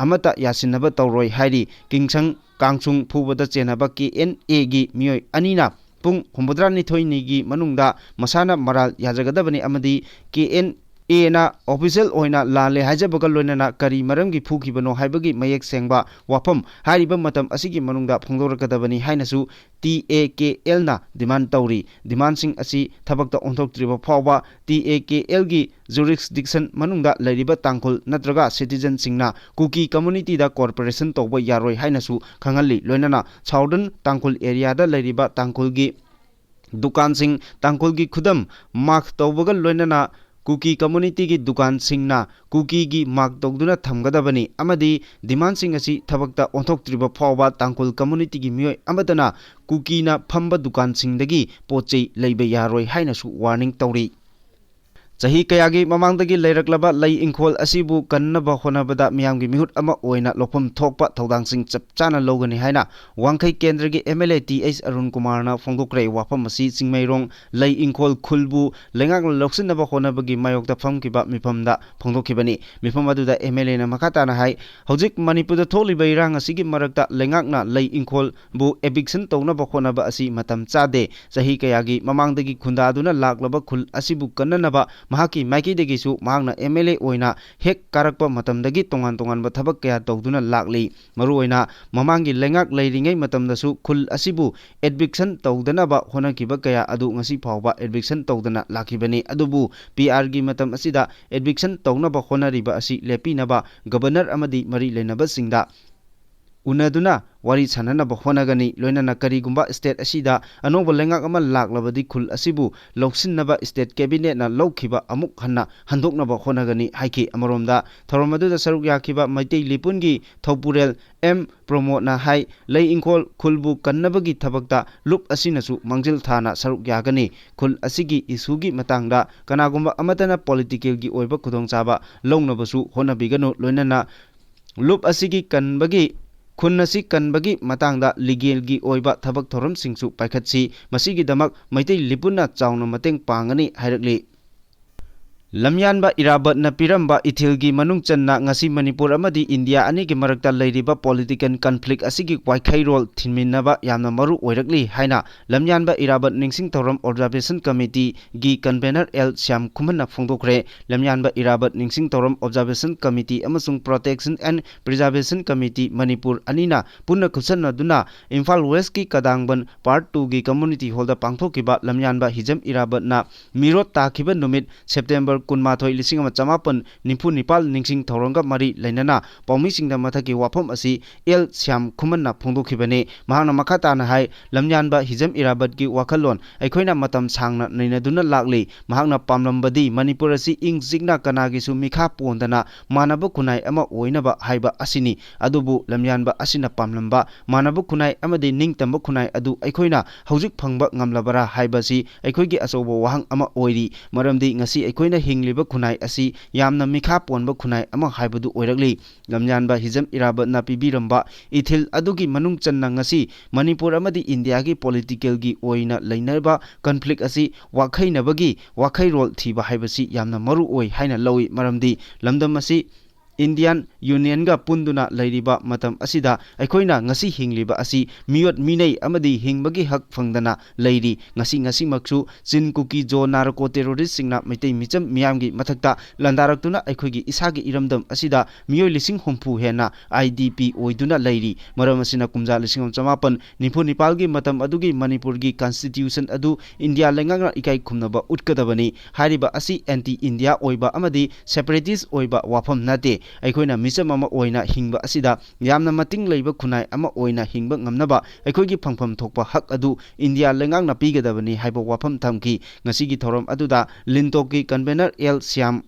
ꯑꯃꯠꯇ ꯌꯥꯁꯤꯟꯅꯕ ꯇꯧꯔꯣꯏ ꯍꯥꯏꯔꯤ꯫ ꯀꯤꯡꯁꯪ ꯀꯥꯡꯁꯨꯡ ꯐꯨꯕꯗ ꯆꯦꯟꯅꯕ ꯀꯦ ꯑꯦꯟ ꯑꯦꯒꯤ ꯃꯤꯑꯣꯏ ꯑꯅꯤꯅ ꯄꯨꯡ ꯍꯨꯝꯐꯨꯇꯔꯥꯅꯤꯊꯣꯏꯅꯤꯒꯤ ꯃꯅꯨꯡꯗ ꯃꯁꯥꯅ ꯃꯔꯥꯜ ꯌꯥꯖꯒꯗꯕꯅꯤ ꯑꯃꯗꯤ ꯀꯦ ꯑꯦꯟ ꯑꯦꯅ ꯑꯣꯐꯤꯁꯤꯌꯦꯜ ꯑꯣꯏꯅ ꯂꯥꯜꯂꯦ ꯍꯥꯏꯖꯕꯒ ꯂꯣꯏꯅꯅ ꯀꯔꯤ ꯃꯔꯝꯒꯤ ꯐꯨꯈꯤꯕꯅꯣ ꯍꯥꯏꯕꯒꯤ ꯃꯌꯦꯛ ꯁꯦꯡꯕ ꯋꯥꯐꯝ ꯍꯥꯏꯔꯤꯕ ꯃꯇꯝ ꯑꯁꯤꯒꯤ ꯃꯅꯨꯡꯗ ꯐꯣꯡꯗꯣꯔꯛꯀꯗꯕꯅꯤ ꯍꯥꯏꯅꯁꯨ ꯇꯤ ꯑꯦ ꯀꯦ ꯑꯦꯜꯅ ꯗꯤꯃꯥꯟ ꯇꯧꯔꯤ꯫ ꯗꯤꯃꯥꯟꯁꯤꯡ ꯑꯁꯤ ꯊꯕꯛꯇ ꯑꯣꯟꯊꯣꯛꯇ꯭ꯔꯤꯕ ꯐꯥꯎꯕ T A K algae jurisdiction ꯃꯅꯨꯡꯗ ꯂꯩꯔꯤꯕ ꯇꯥꯡꯈꯨꯜ ꯅꯠꯇ꯭ꯔꯒ ꯁꯤꯇꯤꯖꯟꯁꯤꯡꯅ ꯀꯨꯀꯤ ꯀꯝꯃꯨꯅꯤꯇꯤꯗ ꯀꯣꯑꯣꯄꯔꯦꯁꯟ ꯇꯧꯕ ꯌꯥꯔꯣꯏ ꯍꯥꯏꯅꯁꯨ ꯈꯪꯍꯜꯂꯤ꯫ ꯂꯣꯏꯅꯅ ꯁꯥꯎꯗꯔꯟ ꯇꯥꯡꯈꯨꯜ ꯑꯦꯔꯤꯌꯥꯗ ꯂꯩꯔꯤꯕ ꯇꯥꯡꯈꯨꯜꯒꯤ ꯗꯨꯀꯥꯟꯁꯤꯡ, ꯇꯥꯡꯈꯨꯜꯒꯤ ꯈꯨꯗꯝ ꯃꯥꯔꯛ ꯇꯧꯕꯒ ꯂꯣꯏꯅꯅ ꯀꯨꯀꯤ ꯀꯝꯃꯨꯅꯤꯇꯤꯒꯤ ꯗꯨꯀꯥꯟꯁꯤꯡꯅ ꯀꯨꯀꯤꯒꯤ ꯃꯥꯔꯛ ꯇꯧꯗꯨꯅ ꯊꯝꯒꯗꯕꯅꯤ ꯑꯃꯗꯤ ꯗꯤꯃꯥꯟꯁꯤꯡ ꯑꯁꯤ ꯊꯕꯛꯇ ꯑꯣꯟꯊꯣꯛꯇ꯭ꯔꯤꯕ ꯐꯥꯎꯕ ꯇꯥꯡꯈꯨꯜ ꯀꯝꯃꯨꯅꯤꯇꯤꯒꯤ ꯃꯤꯑꯣꯏ ꯑꯃꯠꯇꯅ ꯀꯨꯀꯤꯅ ꯐꯝꯕ ꯗꯨꯀꯥꯟꯁꯤꯡꯗꯒꯤ ꯄꯣꯠ ꯆꯩ ꯂꯩꯕ ꯌꯥꯔꯣꯏ ꯍꯥꯏꯅꯁꯨ ꯋꯥꯔꯅꯤꯡ ꯇꯧꯔꯤ꯫ ꯆꯍꯤ ꯀꯌꯥꯒꯤ ꯃꯃꯥꯡꯗꯒꯤ ꯂꯩꯔꯛꯂꯕ ꯂꯩ ꯏꯪꯈꯣꯜ ꯑꯁꯤꯕꯨ ꯀꯟꯅꯕ ꯍꯣꯠꯅꯕꯗ ꯃꯤꯌꯥꯝꯒꯤ ꯃꯤꯍꯨꯠ ꯑꯃ ꯑꯣꯏꯅ ꯂꯧꯐꯝ ꯊꯣꯛꯄ ꯊꯧꯗꯥꯡꯁꯤꯡ ꯆꯞ ꯆꯥꯅ ꯂꯧꯒꯅꯤ ꯍꯥꯏꯅ ꯋꯥꯡꯈꯩ ꯀꯦꯟꯗ꯭ꯔꯒꯤ M L A T H Arun ꯀꯨꯃꯥꯔꯅ ꯐꯣꯡꯗꯣꯛꯈ꯭ꯔꯦ꯫ ꯋꯥꯐꯝ ꯑꯁꯤ ꯆꯤꯡꯃꯩꯔꯣꯡ ꯂꯩ ꯏꯪꯈꯣꯜ ꯈꯨꯜꯕꯨ ꯂꯩꯉꯥꯛꯅ ꯂꯧꯁꯤꯟꯅꯕ ꯍꯣꯠꯅꯕꯒꯤ ꯃꯥꯌꯣꯛꯇ ꯐꯝꯈꯤꯕ ꯃꯤꯐꯝꯗ ꯐꯣꯡꯗꯣꯛꯈꯤꯕꯅꯤ꯫ ꯃꯤꯐꯝ ꯑꯗꯨꯗ ꯑꯦꯝ ꯑꯦꯜ ꯑꯦꯅ ꯃꯈꯥ ꯇꯥꯅ ꯍꯥꯏ, ꯍꯧꯖꯤꯛ ꯃꯅꯤꯄꯨꯔꯗ ꯊꯣꯛꯂꯤꯕ ꯏꯔꯥꯡ ꯑꯁꯤꯒꯤ ꯃꯔꯛꯇ ꯂꯩꯉꯥꯛꯅ ꯂꯩ ꯏꯪꯈꯣꯜꯕꯨ ꯑꯦꯚꯤꯛꯁꯟ ꯇꯧꯅꯕ ꯍꯣꯠꯅꯕ ꯑꯁꯤ ꯃꯇꯝ ꯆꯥꯗꯦ꯫ ꯆꯍꯤ ꯀꯌꯥꯒꯤ ꯃꯃꯥꯡꯗꯒꯤ ꯈꯨꯟꯗꯥꯗꯨꯅ ꯂꯥꯛꯂꯕ ꯈꯨꯜ ꯑꯁꯤꯕꯨ ꯀꯟꯅꯅꯕ ꯃꯍꯥꯛꯀꯤ ꯃꯥꯏꯀꯩꯗꯒꯤꯁꯨ ꯃꯍꯥꯛꯅ ꯑꯦꯝ ꯑꯦꯜ ꯑꯦ ꯑꯣꯏꯅ ꯍꯦꯛ ꯀꯥꯔꯛꯄ ꯃꯇꯝꯗꯒꯤ ꯇꯣꯉꯥꯟ ꯇꯣꯉꯥꯟꯕ ꯊꯕꯛ ꯀꯌꯥ ꯇꯧꯗꯨꯅ ꯂꯥꯛꯂꯤ꯫ ꯃꯔꯨꯑꯣꯏꯅ ꯃꯃꯥꯡꯒꯤ ꯂꯩꯉꯥꯛ ꯂꯩꯔꯤꯉꯩ ꯃꯇꯝꯗꯁꯨ ꯈꯨꯜ ꯑꯁꯤꯕꯨ ꯑꯦꯚꯤꯛꯁꯟ ꯇꯧꯗꯅꯕ ꯍꯣꯠꯅꯈꯤꯕ ꯀꯌꯥ ꯑꯗꯨ ꯉꯁꯤ ꯐꯥꯎꯕ ꯑꯦꯚꯤꯛꯁꯟ ꯇꯧꯗꯅ ꯂꯥꯛꯈꯤꯕꯅꯤ꯫ ꯑꯗꯨꯕꯨ ꯄꯤ ꯑꯥꯔꯒꯤ ꯃꯇꯝ ꯑꯁꯤꯗ ꯑꯦꯚꯤꯛꯁꯟ ꯇꯧꯅꯕ ꯍꯣꯠꯅꯔꯤꯕ ꯑꯁꯤ ꯂꯦꯞꯄꯤꯅꯕ ꯒꯕꯔꯅꯔ ꯑꯃꯗꯤ ꯃꯔꯤ ꯂꯩꯅꯕꯁꯤꯡꯗ ꯎꯅꯗꯨꯅ ꯋꯥꯔꯤ ꯁꯥꯟꯅꯅꯕ ꯍꯣꯠꯅꯒꯅꯤ꯫ ꯂꯣꯏꯅꯅ ꯀꯔꯤꯒꯨꯝꯕ ꯁ꯭ꯇꯦꯠ ꯑꯁꯤꯗ ꯑꯅꯧꯕ ꯂꯩꯉꯥꯛ ꯑꯃ ꯂꯥꯛꯂꯕꯗꯤ ꯈꯨꯜ ꯑꯁꯤꯕꯨ ꯂꯧꯁꯤꯟꯅꯕ ꯁ꯭ꯇꯦꯠ ꯀꯦꯕꯤꯅꯦꯠꯅ ꯂꯧꯈꯤꯕ ꯑꯃꯨꯛ ꯍꯟꯅ ꯍꯟꯗꯣꯛꯅꯕ ꯍꯣꯠꯅꯒꯅꯤ ꯍꯥꯏꯈꯤ꯫ ꯑꯃꯔꯣꯝꯗ ꯊꯧꯔꯝ ꯑꯗꯨꯗ ꯁꯔꯨꯛ ꯌꯥꯈꯤꯕ ꯃꯩꯇꯩ ꯂꯤꯄꯨꯟꯒꯤ ꯊꯧꯄꯨꯔꯦꯜ ꯑꯦꯝ ꯄ꯭ꯔꯃꯣꯗꯅ ꯍꯥꯏ, ꯂꯩ ꯏꯪꯈꯣꯜ ꯈꯨꯜꯕꯨ ꯀꯟꯅꯕꯒꯤ ꯊꯕꯛꯇ ꯂꯨꯞ ꯑꯁꯤꯅꯁꯨ ꯃꯥꯡꯖꯤꯜ ꯊꯥꯅ ꯁꯔꯨꯛ ꯌꯥꯒꯅꯤ꯫ ꯈꯨꯜ ꯑꯁꯤꯒꯤ ꯏꯁꯨꯒꯤ ꯃꯇꯥꯡꯗ ꯀꯅꯥꯒꯨꯝꯕ ꯑꯃꯠꯇꯅ ꯄꯣꯂꯤꯇꯤꯀꯦꯜꯒꯤ ꯑꯣꯏꯕ ꯈꯨꯗꯣꯡꯆꯥꯕ ꯂꯧꯅꯕꯁꯨ ꯍꯣꯠꯅꯕꯤꯒꯅꯨ꯫ ꯂꯣꯏꯅꯅ ꯂꯨꯞ ꯑꯁꯤꯒꯤ ꯀꯟꯕꯒꯤ, ꯈꯨꯟ ꯑꯁꯤ ꯀꯟꯕꯒꯤ ꯃꯇꯥꯡꯗ ꯂꯤꯒꯦꯜꯒꯤ ꯑꯣꯏꯕ ꯊꯕꯛ ꯊꯧꯔꯝꯁꯤꯡꯁꯨ ꯄꯥꯏꯈꯠꯁꯤ꯫ ꯃꯁꯤꯒꯤꯗꯃꯛ ꯃꯩꯇꯩ ꯂꯤꯄꯨꯟꯅ ꯆꯥꯎꯅ ꯃꯇꯦꯡ ꯄꯥꯡꯒꯅꯤ ꯍꯥꯏꯔꯛꯂꯤ꯫ ꯂꯝꯌꯥꯟꯕ ꯏꯔꯥꯕꯠꯅ ꯄꯤꯔꯝꯕ ꯏꯊꯤꯜꯒꯤ ꯃꯅꯨꯡ ꯆꯟꯅ ꯉꯁꯤ ꯃꯅꯤꯄꯨꯔ ꯑꯃꯗꯤ ꯏꯟꯗꯤꯌꯥ ꯑꯅꯤꯒꯤ ꯃꯔꯛꯇ ꯂꯩꯔꯤꯕ ꯄꯣꯂꯤꯇꯤꯀꯦꯜ ꯀꯟꯐ꯭ꯂꯤꯛ ꯑꯁꯤꯒꯤ ꯋꯥꯏꯈꯩꯔꯣꯜ ꯊꯤꯟꯃꯤꯟꯅꯕ ꯌꯥꯝꯅ ꯃꯔꯨ ꯑꯣꯏꯔꯛꯂꯤ ꯍꯥꯏꯅ ꯂꯝꯌꯥꯟꯕ ꯏꯔꯥꯕꯠ ꯅꯤꯡꯁꯤꯡ ꯊꯧꯔꯝ ꯑꯣꯕꯖꯥꯔꯕꯦꯁꯟ ꯀꯃꯤꯇꯤꯒꯤ ꯀꯟꯚꯦꯅꯔ ꯑꯦꯜ ꯁ꯭ꯌꯥꯝ ꯈꯨꯃꯟꯅ ꯐꯣꯡꯗꯣꯛꯈ꯭ꯔꯦ꯫ ꯂꯝꯌꯥꯟꯕ ꯏꯔꯥꯕꯠ ꯅꯤꯡꯁꯤꯡ ꯊꯧꯔꯝ ꯑꯣꯕꯖꯥꯔꯕꯦꯁꯟ ꯀꯃꯤꯇꯤ ꯑꯃꯁꯨꯡ protection and preservation committee Manipur ꯑꯅꯤꯅ ꯄꯨꯟꯅ ꯈꯨꯠꯁꯝꯅꯗꯨꯅ ꯏꯝꯐꯥꯜ ꯋꯦꯁꯀꯤ ꯀꯗꯥꯡꯕꯟ ꯄꯥꯔꯠ ꯇꯨꯒꯤ ꯀꯝꯃꯨꯅꯤꯇꯤ ꯍꯣꯜꯗ ꯄꯥꯡꯊꯣꯛꯈꯤꯕ ꯂꯝꯌꯥꯟꯕ ꯍꯤꯖꯝ ꯏꯔꯥꯕꯠꯅ ꯃꯤꯔꯣꯠ ꯇꯥꯈꯤꯕ ꯅꯨꯃꯤꯠ ꯁꯦꯞꯇꯦꯝꯕꯔ ꯀꯨꯟꯃꯥꯊꯣꯏ, ꯂꯤꯁꯤꯡ ꯑꯃ ꯆꯃꯥꯄꯟ ꯅꯤꯐꯨ ꯅꯤꯄꯥꯜ ꯅꯤꯡꯁꯤꯡ ꯊꯧꯔꯝꯒ ꯃꯔꯤ ꯂꯩꯅꯅ ꯄꯥꯎꯃꯤꯁꯤꯡꯗ ꯃꯊꯛꯀꯤ ꯋꯥꯐꯝ ꯑꯁꯤ ꯑꯦꯜ ꯁ꯭ꯌꯥꯝ ꯈꯨꯃꯟꯅ ꯐꯣꯡꯗꯣꯛꯈꯤꯕꯅꯤ꯫ ꯃꯍꯥꯛꯅ ꯃꯈꯥ ꯇꯥꯅ ꯍꯥꯏ, ꯂꯝꯌꯥꯟꯕ ꯍꯤꯖꯝ ꯏꯔꯥꯕꯠꯀꯤ ꯋꯥꯈꯜꯂꯣꯟ ꯑꯩꯈꯣꯏꯅ ꯃꯇꯝ ꯁꯥꯡꯅ ꯅꯩꯅꯗꯨꯅ ꯂꯥꯛꯂꯤ꯫ ꯃꯍꯥꯛꯅ ꯄꯥꯝꯂꯝꯕꯗꯤ ꯃꯅꯤꯄꯨꯔ ꯑꯁꯤ ꯏꯪ ꯆꯤꯛꯅ ꯀꯅꯥꯒꯤꯁꯨ ꯃꯤꯈꯥ ꯄꯣꯟꯗꯅ ꯃꯥꯟꯅꯕ ꯈꯨꯟꯅꯥꯏ ꯑꯃ ꯑꯣꯏꯅꯕ ꯍꯥꯏꯕ ꯑꯁꯤꯅꯤ꯫ ꯑꯗꯨꯕꯨ ꯂꯝꯌꯥꯟꯕ ꯑꯁꯤꯅ ꯄꯥꯝꯂꯝꯕ ꯃꯥꯟꯅꯕ ꯈꯨꯟꯅꯥꯏ ꯑꯃꯗꯤ ꯅꯤꯡꯇꯝꯕ ꯈꯨꯟꯅꯥꯏ ꯑꯗꯨ ꯑꯩꯈꯣꯏꯅ ꯍꯧꯖꯤꯛ ꯐꯪꯕ ꯉꯝꯂꯕꯔꯥ ꯍꯥꯏꯕꯁꯤ ꯑꯩꯈꯣꯏꯒꯤ ꯑꯆꯧꯕ ꯋꯥꯍꯪ ꯑꯃ ꯑꯣꯏꯔꯤ꯫ ꯃꯔꯝꯗꯤ ꯉꯁꯤ ꯑꯩꯈꯣꯏꯅ ꯍꯤꯡꯂꯤꯕ ꯈꯨꯟꯅꯥꯏ ꯑꯁꯤ ꯌꯥꯝꯅ ꯃꯤꯈꯥ ꯄꯣꯟꯕ ꯈꯨꯟꯅꯥꯏ ꯑꯃ ꯍꯥꯏꯕꯗꯨ ꯑꯣꯏꯔꯛꯂꯤ꯫ ꯂꯝꯌꯥꯟꯕ ꯍꯤꯖꯝ ꯏꯔꯥꯕꯠꯅ ꯄꯤꯕꯤꯔꯝꯕ ꯏꯊꯤꯜ ꯑꯗꯨꯒꯤ ꯃꯅꯨꯡ ꯆꯟꯅ ꯉꯁꯤ ꯃꯅꯤꯄꯨꯔ ꯑꯃꯗꯤ ꯏꯟꯗꯤꯌꯥꯒꯤ ꯄꯣꯂꯤꯇꯤꯀꯦꯜꯒꯤ ꯑꯣꯏꯅ ꯂꯩꯅꯔꯤꯕ ꯀꯟꯐ꯭ꯂꯤꯛ ꯑꯁꯤ ꯋꯥꯈꯩꯅꯕꯒꯤ ꯋꯥꯈꯩꯔꯣꯜ ꯊꯤꯕ ꯍꯥꯏꯕꯁꯤ ꯌꯥꯝꯅ ꯃꯔꯨ ꯑꯣꯏ ꯍꯥꯏꯅ ꯂꯧꯏ꯫ ꯃꯔꯝꯗꯤ ꯂꯝꯗꯝ ꯑꯁꯤ ꯏꯟꯗꯤꯌꯥꯟ ꯌꯨꯅꯤꯌꯟꯒ ꯄꯨꯟꯗꯨꯅ ꯂꯩꯔꯤꯕ ꯃꯇꯝ ꯑꯁꯤꯗ ꯑꯩꯈꯣꯏꯅ ꯉꯁꯤ ꯍꯤꯡꯂꯤꯕ ꯑꯁꯤ ꯃꯤꯑꯣꯠ ꯃꯤꯅꯩ ꯑꯃꯗꯤ ꯍꯤꯡꯕꯒꯤ ꯍꯛ ꯐꯪꯗꯅ ꯂꯩꯔꯤ꯫ ꯉꯁꯤ, ꯉꯁꯤꯃꯛꯁꯨ ꯆꯤꯟ ꯀꯨꯀꯤ ꯖꯣ ꯅꯥꯔꯀꯣ ꯇꯦꯔꯣꯔꯤꯁꯁꯤꯡꯅ ꯃꯩꯇꯩ ꯃꯤꯆꯝ ꯃꯤꯌꯥꯝꯒꯤ ꯃꯊꯛꯇ ꯂꯥꯟꯗꯥꯔꯛꯇꯨꯅ ꯑꯩꯈꯣꯏꯒꯤ ꯏꯁꯥꯒꯤ ꯏꯔꯝꯗꯝ ꯑꯁꯤꯗ ꯃꯤꯑꯣꯏ ꯂꯤꯁꯤꯡ ꯍꯨꯝꯐꯨ ꯍꯦꯟꯅ ꯑꯥꯏ ꯗꯤ ꯄꯤ ꯑꯣꯏꯗꯨꯅ ꯂꯩꯔꯤ꯫ ꯃꯔꯝ ꯑꯁꯤꯅ ꯀꯨꯝꯖꯥ ꯂꯤꯁꯤꯡ ꯑꯃ ꯆꯃꯥꯄꯟ ꯅꯤꯐꯨ ꯅꯤꯄꯥꯜꯒꯤ ꯃꯇꯝ ꯑꯗꯨꯒꯤ ꯃꯅꯤꯄꯨꯔꯒꯤ ꯀꯟꯁꯇꯤꯇ꯭ꯌꯨꯁꯟ ꯑꯗꯨ ꯏꯟꯗꯤꯌꯥ ꯂꯩꯉꯥꯛꯅ ꯏꯀꯥꯏ ꯈꯨꯝꯅꯕ ꯎꯠꯀꯗꯕꯅꯤ꯫ ꯍꯥꯏꯔꯤꯕ ꯑꯁꯤ ꯑꯦꯟꯇꯤ ꯏꯟꯗꯤꯌꯥ ꯑꯣꯏꯕ ꯑꯃꯗꯤ ꯁꯦꯄꯔꯦꯇꯤꯁ ꯑꯣꯏꯕ ꯋꯥꯐꯝ ꯅꯠꯇꯦ꯫ ꯑꯩꯈꯣꯏꯅ ꯃꯤꯆꯝ ꯑꯃ ꯑꯣꯏꯅ ꯍꯤꯡꯕ ꯑꯁꯤꯗ ꯌꯥꯝꯅ ꯃꯇꯤꯡ ꯂꯩꯕ ꯈꯨꯟꯅꯥꯏ ꯑꯃ ꯑꯣꯏꯅ ꯍꯤꯡꯕ ꯉꯝꯅꯕ ꯑꯩꯈꯣꯏꯒꯤ ꯐꯪꯐꯝ ꯊꯣꯛꯄ ꯍꯛ ꯑꯗꯨ ꯏꯟꯗꯤꯌꯥ ꯂꯩꯉꯥꯛꯅ ꯄꯤꯒꯗꯕꯅꯤ ꯍꯥꯏꯕ ꯋꯥꯐꯝ ꯊꯝꯈꯤ꯫ ꯉꯁꯤꯒꯤ ꯊꯧꯔꯝ ꯑꯗꯨꯗ ꯂꯤꯟꯇꯣꯛꯀꯤ ꯀꯟꯚꯦꯅꯔ ꯑꯦꯜ ꯁ꯭ꯌꯥꯝ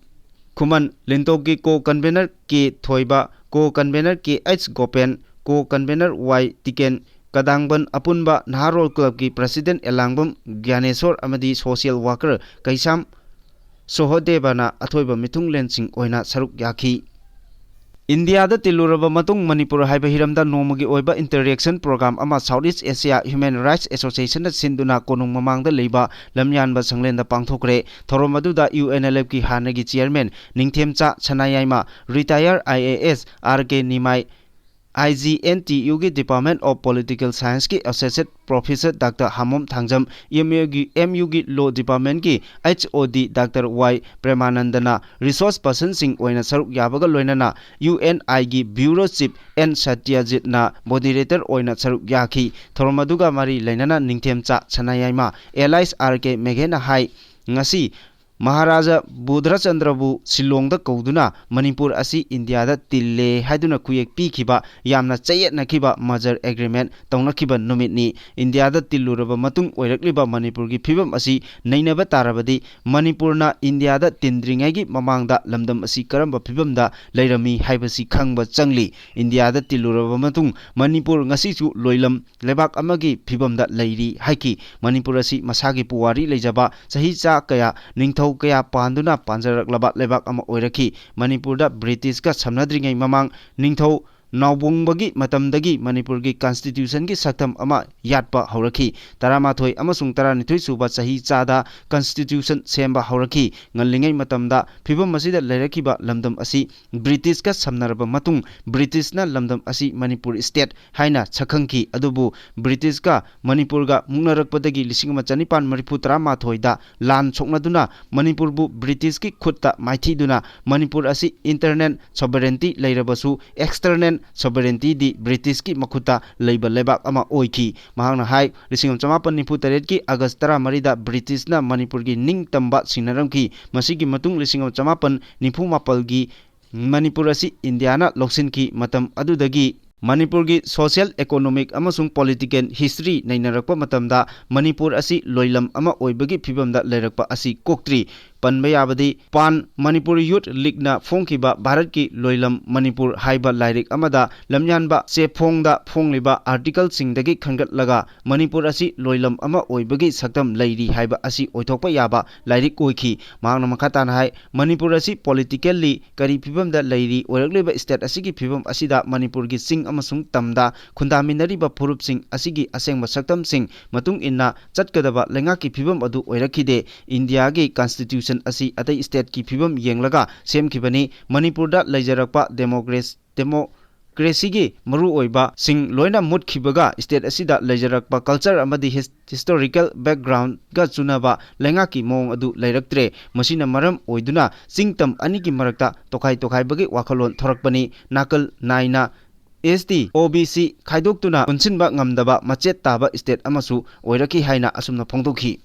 ꯈꯨꯃꯟ, ꯂꯤꯟꯇꯣꯛꯀꯤ ꯀꯣ ꯀꯟꯚꯦꯅꯔ ꯀꯦ ꯊꯣꯏꯕ, ꯀꯣ ꯀꯟꯚꯦꯅꯔ ꯀꯦ ꯑꯩꯆ ꯒꯣꯄꯦꯟ, ꯀꯣ ꯀꯟꯚꯦꯅꯔ ꯋꯥꯏ ꯇꯤꯀꯦꯟ, ꯀꯗꯥꯡꯕꯟ ꯑꯄꯨꯟꯕ ꯅꯍꯥꯔꯣꯜ ꯀ꯭ꯂꯕꯀꯤ ꯄ꯭ꯔꯁꯤꯗꯦꯟ ꯑꯦꯂꯥꯡꯕꯝ ꯒ꯭ꯌꯥꯅꯦꯁꯣꯔ ꯑꯃꯗꯤ ꯁꯣꯁꯤꯌꯦꯜ ꯋꯥꯀꯔ ꯀꯩꯁꯥꯝ ꯁꯣꯍꯣꯗꯦꯕꯅ ꯑꯊꯣꯏꯕ ꯃꯤꯊꯨꯡꯂꯦꯟꯁꯤꯡ ꯑꯣꯏꯅ ꯁꯔꯨꯛ ꯌꯥꯈꯤ꯫ ꯏꯟꯗꯤꯌꯥꯗ ꯇꯤꯜꯂꯨꯔꯕ ꯃꯇꯨꯡ ꯃꯅꯤꯄꯨꯔ ꯍꯥꯏꯕ ꯍꯤꯔꯝꯗ ꯅꯣꯡꯃꯒꯤ ꯑꯣꯏꯕ interaction program ꯑꯃ South East Asia Human Rights Association ꯅ ꯁꯤꯟꯗꯨꯅ ꯀꯣꯅꯨꯡ ꯃꯃꯥꯡꯗ ꯂꯩꯕ ꯂꯝꯌꯥꯟꯕ ꯁꯪꯂꯦꯟꯗ ꯄꯥꯡꯊꯣꯛꯈ꯭ꯔꯦ꯫ ꯊꯧꯔꯝ ꯑꯗꯨꯗ UNLF ꯀꯤ ꯍꯥꯟꯅꯒꯤ chairman ꯅꯤꯡꯊꯦꯝꯆꯥ ꯁꯅꯥꯌꯥꯏꯃ, retired IAS R K ꯅꯤꯃꯥꯏ, IGNTU ꯒꯤ Department of Political Science ꯀꯤ Associate Professor Doctor ꯍꯥꯃꯣꯝ Thangjam, MU ꯒꯤ, MU ꯒꯤ Law Department ꯀꯤ HOD Doctor Y ꯄ꯭ꯔꯦꯃꯥꯅꯟꯗꯅ resource person ꯁꯤꯡ ꯑꯣꯏꯅ ꯁꯔꯨꯛ ꯌꯥꯕꯒ ꯂꯣꯏꯅꯅ UNI ꯒꯤ Bureau Chief N ꯁꯇ꯭ꯌꯖꯤꯠꯅ moderator ꯑꯣꯏꯅ ꯁꯔꯨꯛ ꯌꯥꯈꯤ꯫ ꯊꯧꯔꯝ ꯑꯗꯨꯒ ꯃꯔꯤ ꯂꯩꯅꯅ ꯅꯤꯡꯊꯦꯝꯆꯥ ꯁꯅꯥꯌꯥꯏꯃ alias R K ꯃꯦꯘꯦꯅ ꯍꯥꯏ, ꯉꯁꯤ ꯃꯍꯥꯔꯥꯖꯥ ꯕꯨꯙꯔꯆꯟꯗ꯭ꯔꯕꯨ ꯁꯤꯂꯣꯡꯗ ꯀꯧꯗꯨꯅ ꯃꯅꯤꯄꯨꯔ ꯑꯁꯤ ꯏꯟꯗꯤꯌꯥꯗ ꯇꯤꯜꯂꯦ ꯍꯥꯏꯗꯨꯅ ꯈꯨꯌꯦꯛ ꯄꯤꯈꯤꯕ, ꯌꯥꯝꯅ ꯆꯌꯦꯠꯅꯈꯤꯕ merger agreement ꯇꯧꯅꯈꯤꯕ ꯅꯨꯃꯤꯠꯅꯤ꯫ ꯏꯟꯗꯤꯌꯥꯗ ꯇꯤꯜꯂꯨꯔꯕ ꯃꯇꯨꯡ ꯑꯣꯏꯔꯛꯂꯤꯕ ꯃꯅꯤꯄꯨꯔꯒꯤ ꯐꯤꯕꯝ ꯑꯁꯤ ꯅꯩꯅꯕ ꯇꯥꯔꯕꯗꯤ, ꯃꯅꯤꯄꯨꯔꯅ ꯏꯟꯗꯤꯌꯥꯗ ꯇꯤꯟꯗ꯭ꯔꯤꯉꯩꯒꯤ ꯃꯃꯥꯡꯗ ꯂꯝꯗꯝ ꯑꯁꯤ ꯀꯔꯝꯕ ꯐꯤꯕꯝꯗ ꯂꯩꯔꯝꯃꯤ ꯍꯥꯏꯕꯁꯤ ꯈꯪꯕ ꯆꯪꯂꯤ꯫ ꯏꯟꯗꯤꯌꯥꯗ ꯇꯤꯜꯂꯨꯔꯕ ꯃꯇꯨꯡ ꯃꯅꯤꯄꯨꯔ ꯉꯁꯤꯁꯨ ꯂꯣꯏꯂꯝ ꯂꯩꯕꯥꯛ ꯑꯃꯒꯤ ꯐꯤꯕꯝꯗ ꯂꯩꯔꯤ ꯍꯥꯏꯈꯤ꯫ ꯃꯅꯤꯄꯨꯔ ꯑꯁꯤ ꯃꯁꯥꯒꯤ ꯄꯨꯋꯥꯔꯤ ꯂꯩꯖꯕ, ꯆꯍꯤ ꯆꯥ ꯀꯌꯥ, ꯅꯤꯡꯊꯧ ꯀꯌꯥ ꯄꯥꯟꯗꯨꯅ ꯄꯥꯟꯖꯔꯛꯂꯕ ꯂꯩꯕꯥꯛ ꯑꯃ ꯑꯣꯏꯔꯛꯈꯤ꯫ ꯃꯅꯤꯄꯨꯔꯗ ꯕ꯭ꯔꯤꯇꯤꯁꯀ ꯁꯝꯅꯗ꯭ꯔꯤꯉꯩ ꯃꯃꯥꯡ ꯅꯤꯡꯊꯧ ꯅꯥꯎꯕꯣꯡꯕꯒꯤ ꯃꯇꯝꯗꯒꯤ ꯃꯅꯤꯄꯨꯔꯒꯤ constitution ꯒꯤ ꯁꯛꯇꯝ ꯑꯃ ꯌꯥꯠꯄ ꯍꯧꯔꯛꯈꯤ꯫ ꯇꯔꯥꯃꯥꯊꯣꯏ ꯑꯃꯁꯨꯡ ꯇꯔꯥꯅꯤꯊꯣꯏ ꯁꯨꯕ ꯆꯍꯤ ꯆꯥꯗ constitution ꯁꯦꯝꯕ ꯍꯧꯔꯛꯈꯤ꯫ ꯉꯜꯂꯤꯉꯩ ꯃꯇꯝꯗ ꯐꯤꯕꯝ ꯑꯁꯤꯗ ꯂꯩꯔꯛꯈꯤꯕ ꯂꯝꯗꯝ ꯑꯁꯤ ꯕ꯭ꯔꯤꯇꯤꯁꯀ ꯁꯝꯅꯔꯕ ꯃꯇꯨꯡ ꯕ꯭ꯔꯤꯇꯤꯁꯅ ꯂꯝꯗꯝ ꯑꯁꯤ ꯃꯅꯤꯄꯨꯔ state ꯍꯥꯏꯅ ꯁꯛꯈꯪꯈꯤ꯫ ꯑꯗꯨꯕꯨ ꯕ꯭ꯔꯤꯇꯤꯁꯀ ꯃꯅꯤꯄꯨꯔꯒ ꯃꯨꯛꯅꯔꯛꯄꯗꯒꯤ ꯂꯤꯁꯤꯡ ꯑꯃ ꯆꯅꯤꯄꯥꯟ ꯃꯔꯤꯐꯨ ꯇꯔꯥꯃꯥꯊꯣꯏꯗ ꯂꯥꯟ ꯁꯣꯛꯅꯗꯨꯅ ꯃꯅꯤꯄꯨꯔꯕꯨ ꯕ꯭ꯔꯤꯇꯤꯁꯀꯤ ꯈꯨꯠꯇ ꯃꯥꯏꯊꯤꯗꯨꯅ ꯃꯅꯤꯄꯨꯔ ꯑꯁꯤ internal sovereignty ꯂꯩꯔꯕꯁꯨ external sovereignty ꯗꯤ ꯕ꯭ꯔꯤꯇꯤꯁꯀꯤ ꯃꯈꯨꯠꯇ ꯂꯩꯕ ꯂꯩꯕꯥꯛ ꯑꯃ ꯑꯣꯏꯈꯤ꯫ ꯃꯍꯥꯛꯅ ꯍꯥꯏ, ꯂꯤꯁꯤꯡ ꯑꯃ ꯆꯃꯥꯄꯟ ꯅꯤꯐꯨ ꯇꯔꯦꯠꯀꯤ ꯑꯥꯒꯁ ꯇꯔꯥꯃꯔꯤꯗ ꯕ꯭ꯔꯤꯇꯤꯁꯅ ꯃꯅꯤꯄꯨꯔꯒꯤ ꯅꯤꯡꯇꯝꯕ ꯁꯤꯟꯅꯔꯝꯈꯤ꯫ ꯃꯁꯤꯒꯤ ꯃꯇꯨꯡ ꯂꯤꯁꯤꯡ ꯑꯃ ꯆꯃꯥꯄꯟ ꯅꯤꯐꯨ ꯃꯥꯄꯜꯒꯤ ꯃꯅꯤꯄꯨꯔ ꯑꯁꯤ ꯏꯟꯗꯤꯌꯥꯅ ꯂꯧꯁꯤꯟꯈꯤ꯫ ꯃꯇꯝ ꯑꯗꯨꯗꯒꯤ ꯃꯅꯤꯄꯨꯔꯒꯤ social, economic ꯑꯃꯁꯨꯡ political history ꯅꯩꯅꯔꯛꯄ ꯃꯇꯝꯗ ꯃꯅꯤꯄꯨꯔ ꯑꯁꯤ ꯂꯣꯏꯂꯝ ꯑꯃ ꯑꯣꯏꯕꯒꯤ ꯐꯤꯕꯝꯗ ꯂꯩꯔꯛꯄ ꯑꯁꯤ ꯀꯣꯛꯇ꯭ꯔꯤ꯫ ꯄꯟꯕ ꯌꯥꯕꯗꯤ ꯄꯥꯟ ꯃꯅꯤꯄꯨꯔ ꯌꯨꯠ ꯂꯤꯒꯅ ꯐꯣꯡꯈꯤꯕ ꯚꯥꯔꯠꯀꯤ ꯂꯣꯏꯂꯝ ꯃꯅꯤꯄꯨꯔ ꯍꯥꯏꯕ ꯂꯥꯏꯔꯤꯛ ꯑꯃꯗ ꯂꯝꯌꯥꯟꯕ ꯆꯦꯐꯣꯡꯗ ꯐꯣꯡꯂꯤꯕ ꯑꯥꯔꯇꯤꯀꯜꯁꯤꯡꯗꯒꯤ ꯈꯟꯒꯠꯂꯒ ꯃꯅꯤꯄꯨꯔ ꯑꯁꯤ ꯂꯣꯏꯂꯝ ꯑꯃ ꯑꯣꯏꯕꯒꯤ ꯁꯛꯇꯝ ꯂꯩꯔꯤ ꯍꯥꯏꯕ ꯑꯁꯤ ꯑꯣꯏꯊꯣꯛꯄ ꯌꯥꯕ ꯂꯥꯏꯔꯤꯛ ꯑꯣꯏꯈꯤ꯫ ꯃꯍꯥꯛꯅ ꯃꯈꯥ ꯇꯥꯅ ꯍꯥꯏ, ꯃꯅꯤꯄꯨꯔ ꯑꯁꯤ politically ꯀꯔꯤ ꯐꯤꯕꯝꯗ ꯂꯩꯔꯤ, ꯑꯣꯏꯔꯛꯂꯤꯕ state ꯑꯁꯤꯒꯤ ꯐꯤꯕꯝ ꯑꯁꯤꯗ ꯃꯅꯤꯄꯨꯔꯒꯤ ꯆꯤꯡ ꯑꯃꯁꯨꯡ ꯇꯝꯗ ꯈꯨꯟꯗꯥꯃꯤꯟꯅꯔꯤꯕ ꯐꯨꯔꯨꯞꯁꯤꯡ ꯑꯁꯤꯒꯤ ꯑꯁꯦꯡꯕ ꯁꯛꯇꯝꯁꯤꯡ ꯃꯇꯨꯡ ꯏꯟꯅ ꯆꯠꯀꯗꯕ ꯂꯩꯉꯥꯛꯀꯤ ꯐꯤꯕꯝ ꯑꯗꯨ ꯑꯣꯏꯔꯛꯈꯤꯗꯦ꯫ ꯏꯟꯗꯤꯌꯥꯒꯤ constitution ꯑꯁꯤ ꯑꯇꯩ stateꯀꯤ ꯐꯤꯕꯝ ꯌꯦꯡꯂꯒ ꯁꯦꯝꯈꯤꯕꯅꯤ꯫ ꯃꯅꯤꯄꯨꯔꯗ ꯂꯩꯖꯔꯛꯄ democracy, democracyꯒꯤ ꯃꯔꯨꯑꯣꯏꯕꯁꯤꯡ ꯂꯣꯏꯅ ꯃꯨꯠꯈꯤꯕꯒ state ꯑꯁꯤꯗ ꯂꯩꯖꯔꯛꯄ culture ꯑꯃꯗꯤ his-, historical backgroundꯒ ꯆꯨꯅꯕ ꯂꯩꯉꯥꯛꯀꯤ ꯃꯑꯣꯡ ꯑꯗꯨ ꯂꯩꯔꯛꯇ꯭ꯔꯦ꯫ ꯃꯁꯤꯅ ꯃꯔꯝ ꯑꯣꯏꯗꯨꯅ ꯆꯤꯡ ꯇꯝ ꯑꯅꯤꯒꯤ ꯃꯔꯛꯇ ꯇꯣꯈꯥꯏ ꯇꯣꯈꯥꯏꯕꯒꯤ ꯋꯥꯈꯜꯂꯣꯟ ꯊꯣꯔꯛꯄꯅꯤ꯫ ꯅꯥꯀꯜ ꯅꯥꯏꯅ ST, OBC ꯈꯥꯏꯗꯣꯛꯇꯨꯅ ꯄꯨꯟꯁꯤꯟꯕ ꯉꯝꯗꯕ ꯃꯆꯦꯠ ꯇꯥꯕ state ꯑꯃꯁꯨ ꯑꯣꯏꯔꯛꯈꯤ ꯍꯥꯏꯅ ꯑꯁꯨꯝꯅ ꯐꯣꯡꯗꯣꯛꯈꯤ꯫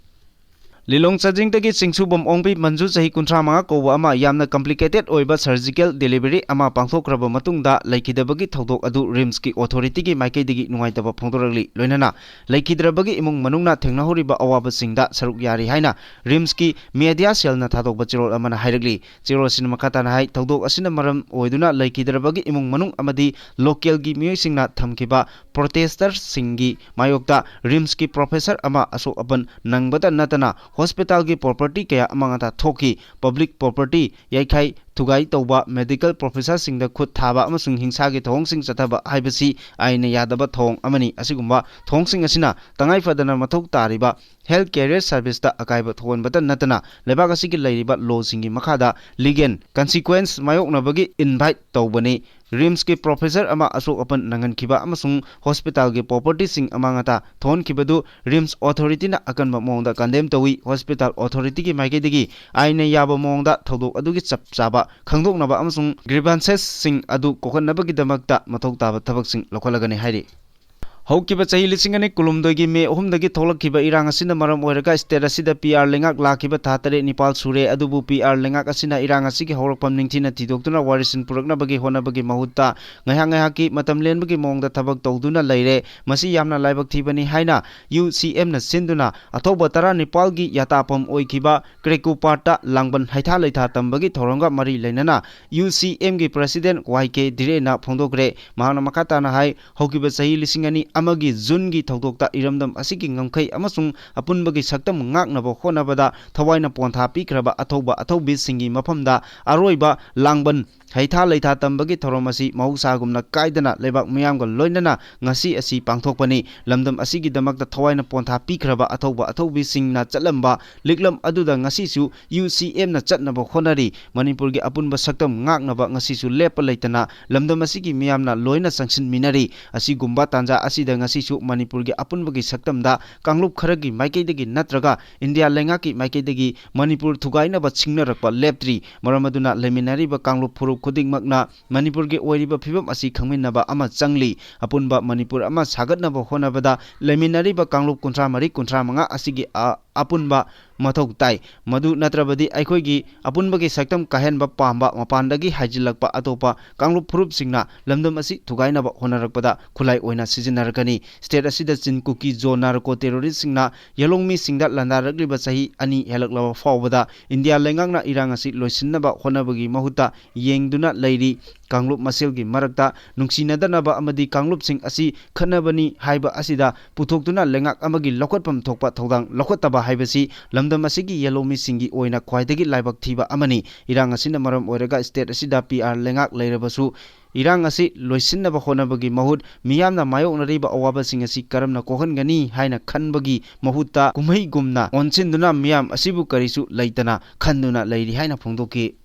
ꯂꯤꯂꯣꯡ ꯆꯥꯖꯤꯡꯗꯒꯤ ꯆꯤꯡꯁꯨꯕꯝ ꯑꯣꯡꯕꯤ ꯃꯟꯖꯨ, ꯆꯍꯤ ꯀꯨꯟꯊ꯭ꯔꯥ ꯃꯉꯥ ꯀꯧꯕ ꯑꯃ ꯌꯥꯝꯅ complicated ꯑꯣꯏꯕ surgical delivery ꯑꯃ ꯄꯥꯡꯊꯣꯛꯈ꯭ꯔꯕ ꯃꯇꯨꯡꯗ ꯂꯩꯈꯤꯗꯕꯒꯤ ꯊꯧꯗꯣꯛ ꯑꯗꯨ RIMSꯀꯤ authorityꯒꯤ ꯃꯥꯏꯀꯩꯗꯒꯤ ꯅꯨꯡꯉꯥꯏꯇꯕ ꯐꯣꯡꯗꯣꯔꯛꯂꯤ꯫ ꯂꯣꯏꯅꯅ ꯂꯩꯈꯤꯗ꯭ꯔꯕꯒꯤ ꯏꯃꯨꯡ ꯃꯅꯨꯡꯅ ꯊꯦꯡꯅꯍꯧꯔꯤꯕ ꯑꯋꯥꯕꯁꯤꯡꯗ ꯁꯔꯨꯛ ꯌꯥꯔꯤ ꯍꯥꯏꯅ RIMSꯀꯤ media cellꯅ ꯊꯥꯗꯣꯛꯄ ꯆꯦꯔꯣꯜ ꯑꯃꯅ ꯍꯥꯏꯔꯛꯂꯤ꯫ ꯆꯦꯔꯣꯜ ꯑꯁꯤꯅ ꯃꯈꯥ ꯇꯥꯅ ꯍꯥꯏ, ꯊꯧꯗꯣꯛ ꯑꯁꯤꯅ ꯃꯔꯝ ꯑꯣꯏꯗꯨꯅ ꯂꯩꯈꯤꯗ꯭ꯔꯕꯒꯤ ꯏꯃꯨꯡ ꯃꯅꯨꯡ ꯑꯃꯗꯤ localꯒꯤ ꯃꯤꯑꯣꯏꯁꯤꯡꯅ ꯊꯝꯈꯤꯕ protesterꯁꯤꯡꯒꯤ ꯃꯥꯌꯣꯛꯇ RIMSꯀꯤ professor ꯑꯃ ꯑꯁꯣꯛ ꯑꯄꯟ ꯅꯪꯕꯇ ꯅꯠꯇꯅ hospitalꯒꯤ property ꯀꯌꯥ ꯑꯃꯥꯡ ꯑꯇꯥ ꯊꯣꯛꯈꯤ꯫ Public property ꯌꯩꯈꯥꯏ ꯊꯨꯒꯥꯏ ꯇꯧꯕ, medical professorꯁꯤꯡꯗ ꯈꯨꯠ ꯊꯥꯕ ꯑꯃꯁꯨꯡ ꯍꯤꯡꯁꯥꯒꯤ ꯊꯧꯑꯣꯡꯁꯤꯡ ꯆꯠꯊꯕ ꯍꯥꯏꯕꯁꯤ ꯑꯥꯏꯟꯅ ꯌꯥꯗꯕ ꯊꯧꯑꯣꯡ ꯑꯃꯅꯤ꯫ ꯑꯁꯤꯒꯨꯝꯕ ꯊꯧꯑꯣꯡꯁꯤꯡ ꯑꯁꯤꯅ ꯇꯉꯥꯏ ꯐꯗꯅ ꯃꯊꯧ ꯇꯥꯔꯤꯕ health career serviceꯇ ꯑꯀꯥꯏꯕ ꯊꯣꯛꯍꯟꯕꯇ ꯅꯠꯇꯅ ꯂꯩꯕꯥꯛ ꯑꯁꯤꯒꯤ ꯂꯩꯔꯤꯕ lawꯁꯤꯡꯒꯤ ꯃꯈꯥꯗ legal consequence ꯃꯥꯌꯣꯛꯅꯕꯒꯤ invite ꯇꯧꯕꯅꯤ꯫ RIMSꯀꯤ professor ꯑꯃ ꯑꯁꯣꯛ ꯑꯄꯟ ꯅꯪꯍꯟꯈꯤꯕ ꯑꯃꯁꯨꯡ hospitalꯒꯤ propertyꯁꯤꯡ ꯑꯃꯥꯡ ꯑꯇꯥ ꯊꯣꯛꯍꯟꯈꯤꯕꯗꯨ RIMS authorityꯅ ꯑꯀꯟꯕ ꯃꯑꯣꯡꯗ condemn ꯇꯧꯏ꯫ Hospital authorityꯒꯤ ꯃꯥꯏꯀꯩꯗꯒꯤ ꯑꯥꯏꯟꯅ ꯌꯥꯕ ꯃꯑꯣꯡꯗ ꯊꯧꯗꯣꯛ ꯑꯗꯨꯒꯤ ꯆꯞ ꯆꯥꯕ ꯈꯪꯗꯣꯛꯅꯕ ꯑꯃꯁꯨꯡ grievancesꯁꯤꯡ ꯑꯗꯨ ꯀꯣꯛꯍꯟꯅꯕꯒꯤꯗꯃꯛꯇ ꯃꯊꯧ ꯇꯥꯕ ꯊꯕꯛꯁꯤꯡ ꯂꯧꯈꯠꯂꯒꯅꯤ ꯍꯥꯏꯔꯤ꯫ ꯍꯧꯈꯤꯕ ꯆꯍꯤ ꯂꯤꯁꯤꯡ ꯑꯅꯤ ꯀꯨꯟꯍꯨꯝꯗꯣꯏꯒꯤ ꯃꯦ ꯑꯍꯨꯝꯗꯒꯤ ꯊꯣꯛꯂꯛꯈꯤꯕ ꯏꯔꯥꯡ ꯑꯁꯤꯅ ꯃꯔꯝ ꯑꯣꯏꯔꯒ ꯁ꯭ꯇꯦꯠ ꯑꯁꯤꯗ ꯄꯤ ꯑꯥꯔ ꯂꯩꯉꯥꯛ ꯂꯥꯛꯈꯤꯕ ꯊꯥ ꯇꯔꯦꯠ ꯅꯤꯄꯥꯜ ꯁꯨꯔꯦ꯫ ꯑꯗꯨꯕꯨ ꯄꯤ ꯑꯥꯔ ꯂꯩꯉꯥꯛ ꯑꯁꯤꯅ ꯏꯔꯥꯡ ꯑꯁꯤꯒꯤ ꯍꯧꯔꯛꯐꯝ ꯅꯤꯡꯊꯤꯅ ꯊꯤꯗꯣꯛꯇꯨꯅ ꯋꯥꯔꯤꯁꯤꯟ ꯄꯨꯔꯛꯅꯕꯒꯤ ꯍꯣꯠꯅꯕꯒꯤ ꯃꯍꯨꯠꯇ ꯉꯥꯏꯍꯥꯛ ꯉꯥꯏꯍꯥꯛꯀꯤ ꯃꯇꯝ ꯂꯦꯟꯕꯒꯤ ꯃꯑꯣꯡꯗ ꯊꯕꯛ ꯇꯧꯗꯨꯅ ꯂꯩꯔꯦ꯫ ꯃꯁꯤ ꯌꯥꯝꯅ ꯂꯥꯏꯕꯛ ꯊꯤꯕꯅꯤ ꯍꯥꯏꯅ ꯌꯨ ꯁꯤ ꯑꯦꯝꯅ ꯁꯤꯟꯗꯨꯅ ꯑꯊꯧꯕ ꯇꯔꯥꯅꯤꯄꯥꯜꯒꯤ ꯌꯥꯇꯥꯐꯝ ꯑꯣꯏꯈꯤꯕ ꯀ꯭ꯔꯦꯀꯨ ꯄꯥꯔꯠꯇ ꯂꯥꯡꯕꯟ ꯍꯩꯊꯥ ꯂꯩꯊꯥ ꯇꯝꯕꯒꯤ ꯊꯧꯔꯝꯒ ꯃꯔꯤ ꯂꯩꯅꯅ ꯌꯨ ꯁꯤ ꯑꯦꯝꯒꯤ ꯄ꯭ꯔꯁꯤꯗꯦꯟ ꯋꯥꯏ ꯀꯦ ꯙꯤꯔꯦꯟꯅ ꯐꯣꯡꯗꯣꯛꯈ꯭ꯔꯦ꯫ ꯃꯍꯥꯛꯅ ꯃꯈꯥ ꯇꯥꯅ ꯍꯥꯏ, ꯍꯧꯈꯤꯕ ꯆꯍꯤ ꯂꯤꯁꯤꯡ ꯑꯅꯤ ꯑꯃꯒꯤ ꯖꯨꯟꯒꯤ ꯊꯧꯗꯣꯛꯇ ꯏꯔꯝꯗꯝ ꯑꯁꯤꯒꯤ ꯉꯝꯈꯩ ꯑꯃꯁꯨꯡ ꯑꯄꯨꯟꯕꯒꯤ ꯁꯛꯇꯝ ꯉꯥꯛꯅꯕ ꯍꯣꯠꯅꯕꯗ ꯊꯋꯥꯏꯅ ꯄꯣꯟꯊꯥ ꯄꯤꯈ꯭ꯔꯕ ꯑꯊꯧꯕ ꯑꯊꯧꯕꯤꯁꯤꯡꯒꯤ ꯃꯐꯝꯗ ꯑꯔꯣꯏꯕ ꯂꯥꯡꯕꯟ ꯍꯩꯊꯥ ꯂꯩꯊꯥ ꯇꯝꯕꯒꯤ ꯊꯧꯔꯝ ꯑꯁꯤ ꯃꯍꯧꯁꯥꯒꯨꯝꯅ ꯀꯥꯏꯗꯅ ꯂꯩꯕꯥꯛ ꯃꯤꯌꯥꯝꯒ ꯂꯣꯏꯅꯅ ꯉꯁꯤ ꯑꯁꯤ ꯄꯥꯡꯊꯣꯛꯄꯅꯤ꯫ ꯂꯝꯗꯝ ꯑꯁꯤꯒꯤꯗꯃꯛꯇ ꯊꯋꯥꯏꯅ ꯄꯣꯟꯊꯥ ꯄꯤꯈ꯭ꯔꯕ ꯑꯊꯧꯕ ꯑꯊꯧꯕꯤꯁꯤꯡꯅ ꯆꯠꯂꯝꯕ ꯂꯤꯛꯂꯝ ꯑꯗꯨꯗ ꯉꯁꯤꯁꯨ ꯌꯨ ꯁꯤ ꯑꯦꯝꯅ ꯆꯠꯅꯕ ꯍꯣꯠꯅꯔꯤ꯫ ꯃꯅꯤꯄꯨꯔꯒꯤ ꯑꯄꯨꯟꯕ ꯁꯛꯇꯝ ꯉꯥꯛꯅꯕ ꯉꯁꯤꯁꯨ ꯂꯦꯞꯄ ꯂꯩꯇꯅ ꯂꯝꯗꯝ ꯑꯁꯤꯒꯤ ꯃꯤꯌꯥꯝꯅ ꯂꯣꯏꯅ ꯆꯪꯁꯤꯟꯃꯤꯟꯅꯔꯤ꯫ ꯑꯁꯤꯒꯨꯝꯕ ꯇꯥꯟꯖꯥ ꯑꯁꯤꯗ ꯉꯁꯤꯁꯨ ꯃꯅꯤꯄꯨꯔꯒꯤ ꯑꯄꯨꯟꯕꯒꯤ ꯁꯛꯇꯝꯗ ꯀꯥꯡꯂꯨꯞ ꯈꯔꯒꯤ ꯃꯥꯏꯀꯩꯗꯒꯤ ꯅꯠꯇ꯭ꯔꯒ ꯏꯟꯗꯤꯌꯥ ꯂꯩꯉꯥꯛꯀꯤ ꯃꯥꯏꯀꯩꯗꯒꯤ ꯃꯅꯤꯄꯨꯔ ꯊꯨꯒꯥꯏꯅꯕ ꯁꯤꯡꯅꯔꯛꯄ ꯂꯦꯞꯇ꯭ꯔꯤ꯫ ꯃꯔꯝ ꯑꯗꯨꯅ ꯂꯩꯃꯤꯟꯅꯔꯤꯕ ꯀꯥꯡꯂꯨꯞ ꯐꯨꯔꯨꯞ ꯈꯨꯗꯤꯡꯃꯛꯅ ꯃꯅꯤꯄꯨꯔꯒꯤ ꯑꯣꯏꯔꯤꯕ ꯐꯤꯕꯝ ꯑꯁꯤ ꯈꯪꯃꯤꯟꯅꯕ ꯑꯃ ꯆꯪꯂꯤ꯫ ꯑꯄꯨꯟꯕ ꯃꯅꯤꯄꯨꯔ ꯑꯃ ꯁꯥꯒꯠꯅꯕ ꯍꯣꯠꯅꯕꯗ ꯂꯩꯃꯤꯟꯅꯔꯤꯕ ꯀꯥꯡꯂꯨꯞ ꯀꯨꯟꯊ꯭ꯔꯥ ꯃꯔꯤ, ꯀꯨꯟꯊ꯭ꯔꯥ ꯃꯉꯥ ꯑꯁꯤꯒꯤ ꯑ-, ꯑꯄꯨꯟꯕ ꯃꯊꯧ ꯇꯥꯏ꯫ ꯃꯗꯨ ꯅꯠꯇ꯭ꯔꯕꯗꯤ ꯑꯩꯈꯣꯏꯒꯤ ꯑꯄꯨꯟꯕꯒꯤ ꯁꯛꯇꯝ ꯀꯥꯏꯍꯟꯕ ꯄꯥꯝꯕ ꯃꯄꯥꯟꯗꯒꯤ ꯍꯥꯏꯖꯤꯜꯂꯛꯄ ꯑꯇꯣꯞꯄ ꯀꯥꯡꯂꯨꯞ ꯐꯨꯔꯨꯞꯁꯤꯡꯅ ꯂꯝꯗꯝ ꯑꯁꯤ ꯊꯨꯒꯥꯏꯅꯕ ꯍꯣꯠꯅꯔꯛꯄꯗ ꯈꯨꯠꯂꯥꯏ ꯑꯣꯏꯅ ꯁꯤꯖꯤꯟꯅꯔꯛꯀꯅꯤ꯫ ꯁ꯭ꯇꯦꯠ ꯑꯁꯤꯗ ꯆꯤꯟ ꯀꯨꯀꯤ ꯖꯣ ꯅꯥꯔꯀꯣ ꯇꯦꯔꯣꯔꯤꯁ꯭ꯠꯁꯤꯡꯅ ꯌꯦꯂꯣꯡꯃꯤꯁꯤꯡꯗ ꯂꯥꯟꯗꯥꯔꯛꯂꯤꯕ ꯆꯍꯤ ꯑꯅꯤ ꯍꯦꯜꯂꯛꯂꯕ ꯐꯥꯎꯕꯗ ꯏꯟꯗꯤꯌꯥ ꯂꯩꯉꯥꯛꯅ ꯏꯔꯥꯡ ꯑꯁꯤ ꯂꯣꯏꯁꯤꯟꯅꯕ ꯍꯣꯠꯅꯕꯒꯤ ꯃꯍꯨꯠꯇ ꯌꯦꯡꯗꯨꯅ ꯂꯩꯔꯤ꯫ ꯀꯥꯡꯂꯨꯞ ꯃꯁꯦꯜꯒꯤ ꯃꯔꯛꯇ ꯅꯨꯡꯁꯤꯅꯗꯅꯕ ꯑꯃꯗꯤ ꯀꯥꯡꯂꯨꯞꯁꯤꯡ ꯑꯁꯤ ꯈꯠꯅꯕꯅꯤ ꯍꯥꯏꯕ ꯑꯁꯤꯗ ꯄꯨꯊꯣꯛꯇꯨꯅ ꯂꯩꯉꯥꯛ ꯑꯃꯒꯤ ꯂꯧꯈꯠꯐꯝ ꯊꯣꯛꯄ ꯊꯧꯗꯥꯡ ꯂꯧꯈꯠꯇꯕ ꯍꯥꯏꯕꯁꯤ ꯂꯝꯗꯝ ꯑꯁꯤꯒꯤ ꯌꯦꯂꯣꯃꯤꯁꯤꯡꯒꯤ ꯑꯣꯏꯅ ꯈ꯭ꯋꯥꯏꯗꯒꯤ ꯂꯥꯏꯕꯛ ꯊꯤꯕ ꯑꯃꯅꯤ꯫ ꯏꯔꯥꯡ ꯑꯁꯤꯅ ꯃꯔꯝ ꯑꯣꯏꯔꯒ ꯁ꯭ꯇꯦꯠ ꯑꯁꯤꯗ ꯄꯤ ꯑꯥꯔ ꯂꯩꯉꯥꯛ ꯂꯩꯔꯕꯁꯨ ꯏꯔꯥꯡ ꯑꯁꯤ ꯂꯣꯏꯁꯤꯟꯅꯕ ꯍꯣꯠꯅꯕꯒꯤ ꯃꯍꯨꯠ ꯃꯤꯌꯥꯝꯅ ꯃꯥꯌꯣꯛꯅꯔꯤꯕ ꯑꯋꯥꯕꯁꯤꯡ ꯑꯁꯤ ꯀꯔꯝꯅ ꯀꯣꯛꯍꯟꯒꯅꯤ ꯍꯥꯏꯅ ꯈꯟꯕꯒꯤ ꯃꯍꯨꯠꯇ ꯀꯨꯝꯍꯩꯒꯨꯝꯅ ꯑꯣꯟꯁꯤꯟꯗꯨꯅ ꯃꯤꯌꯥꯝ ꯑꯁꯤꯕꯨ ꯀꯔꯤꯁꯨ ꯂꯩꯇꯅ ꯈꯟꯗꯨꯅ ꯂꯩꯔꯤ ꯍꯥꯏꯅ ꯐꯣꯡꯗꯣꯛꯈꯤ꯫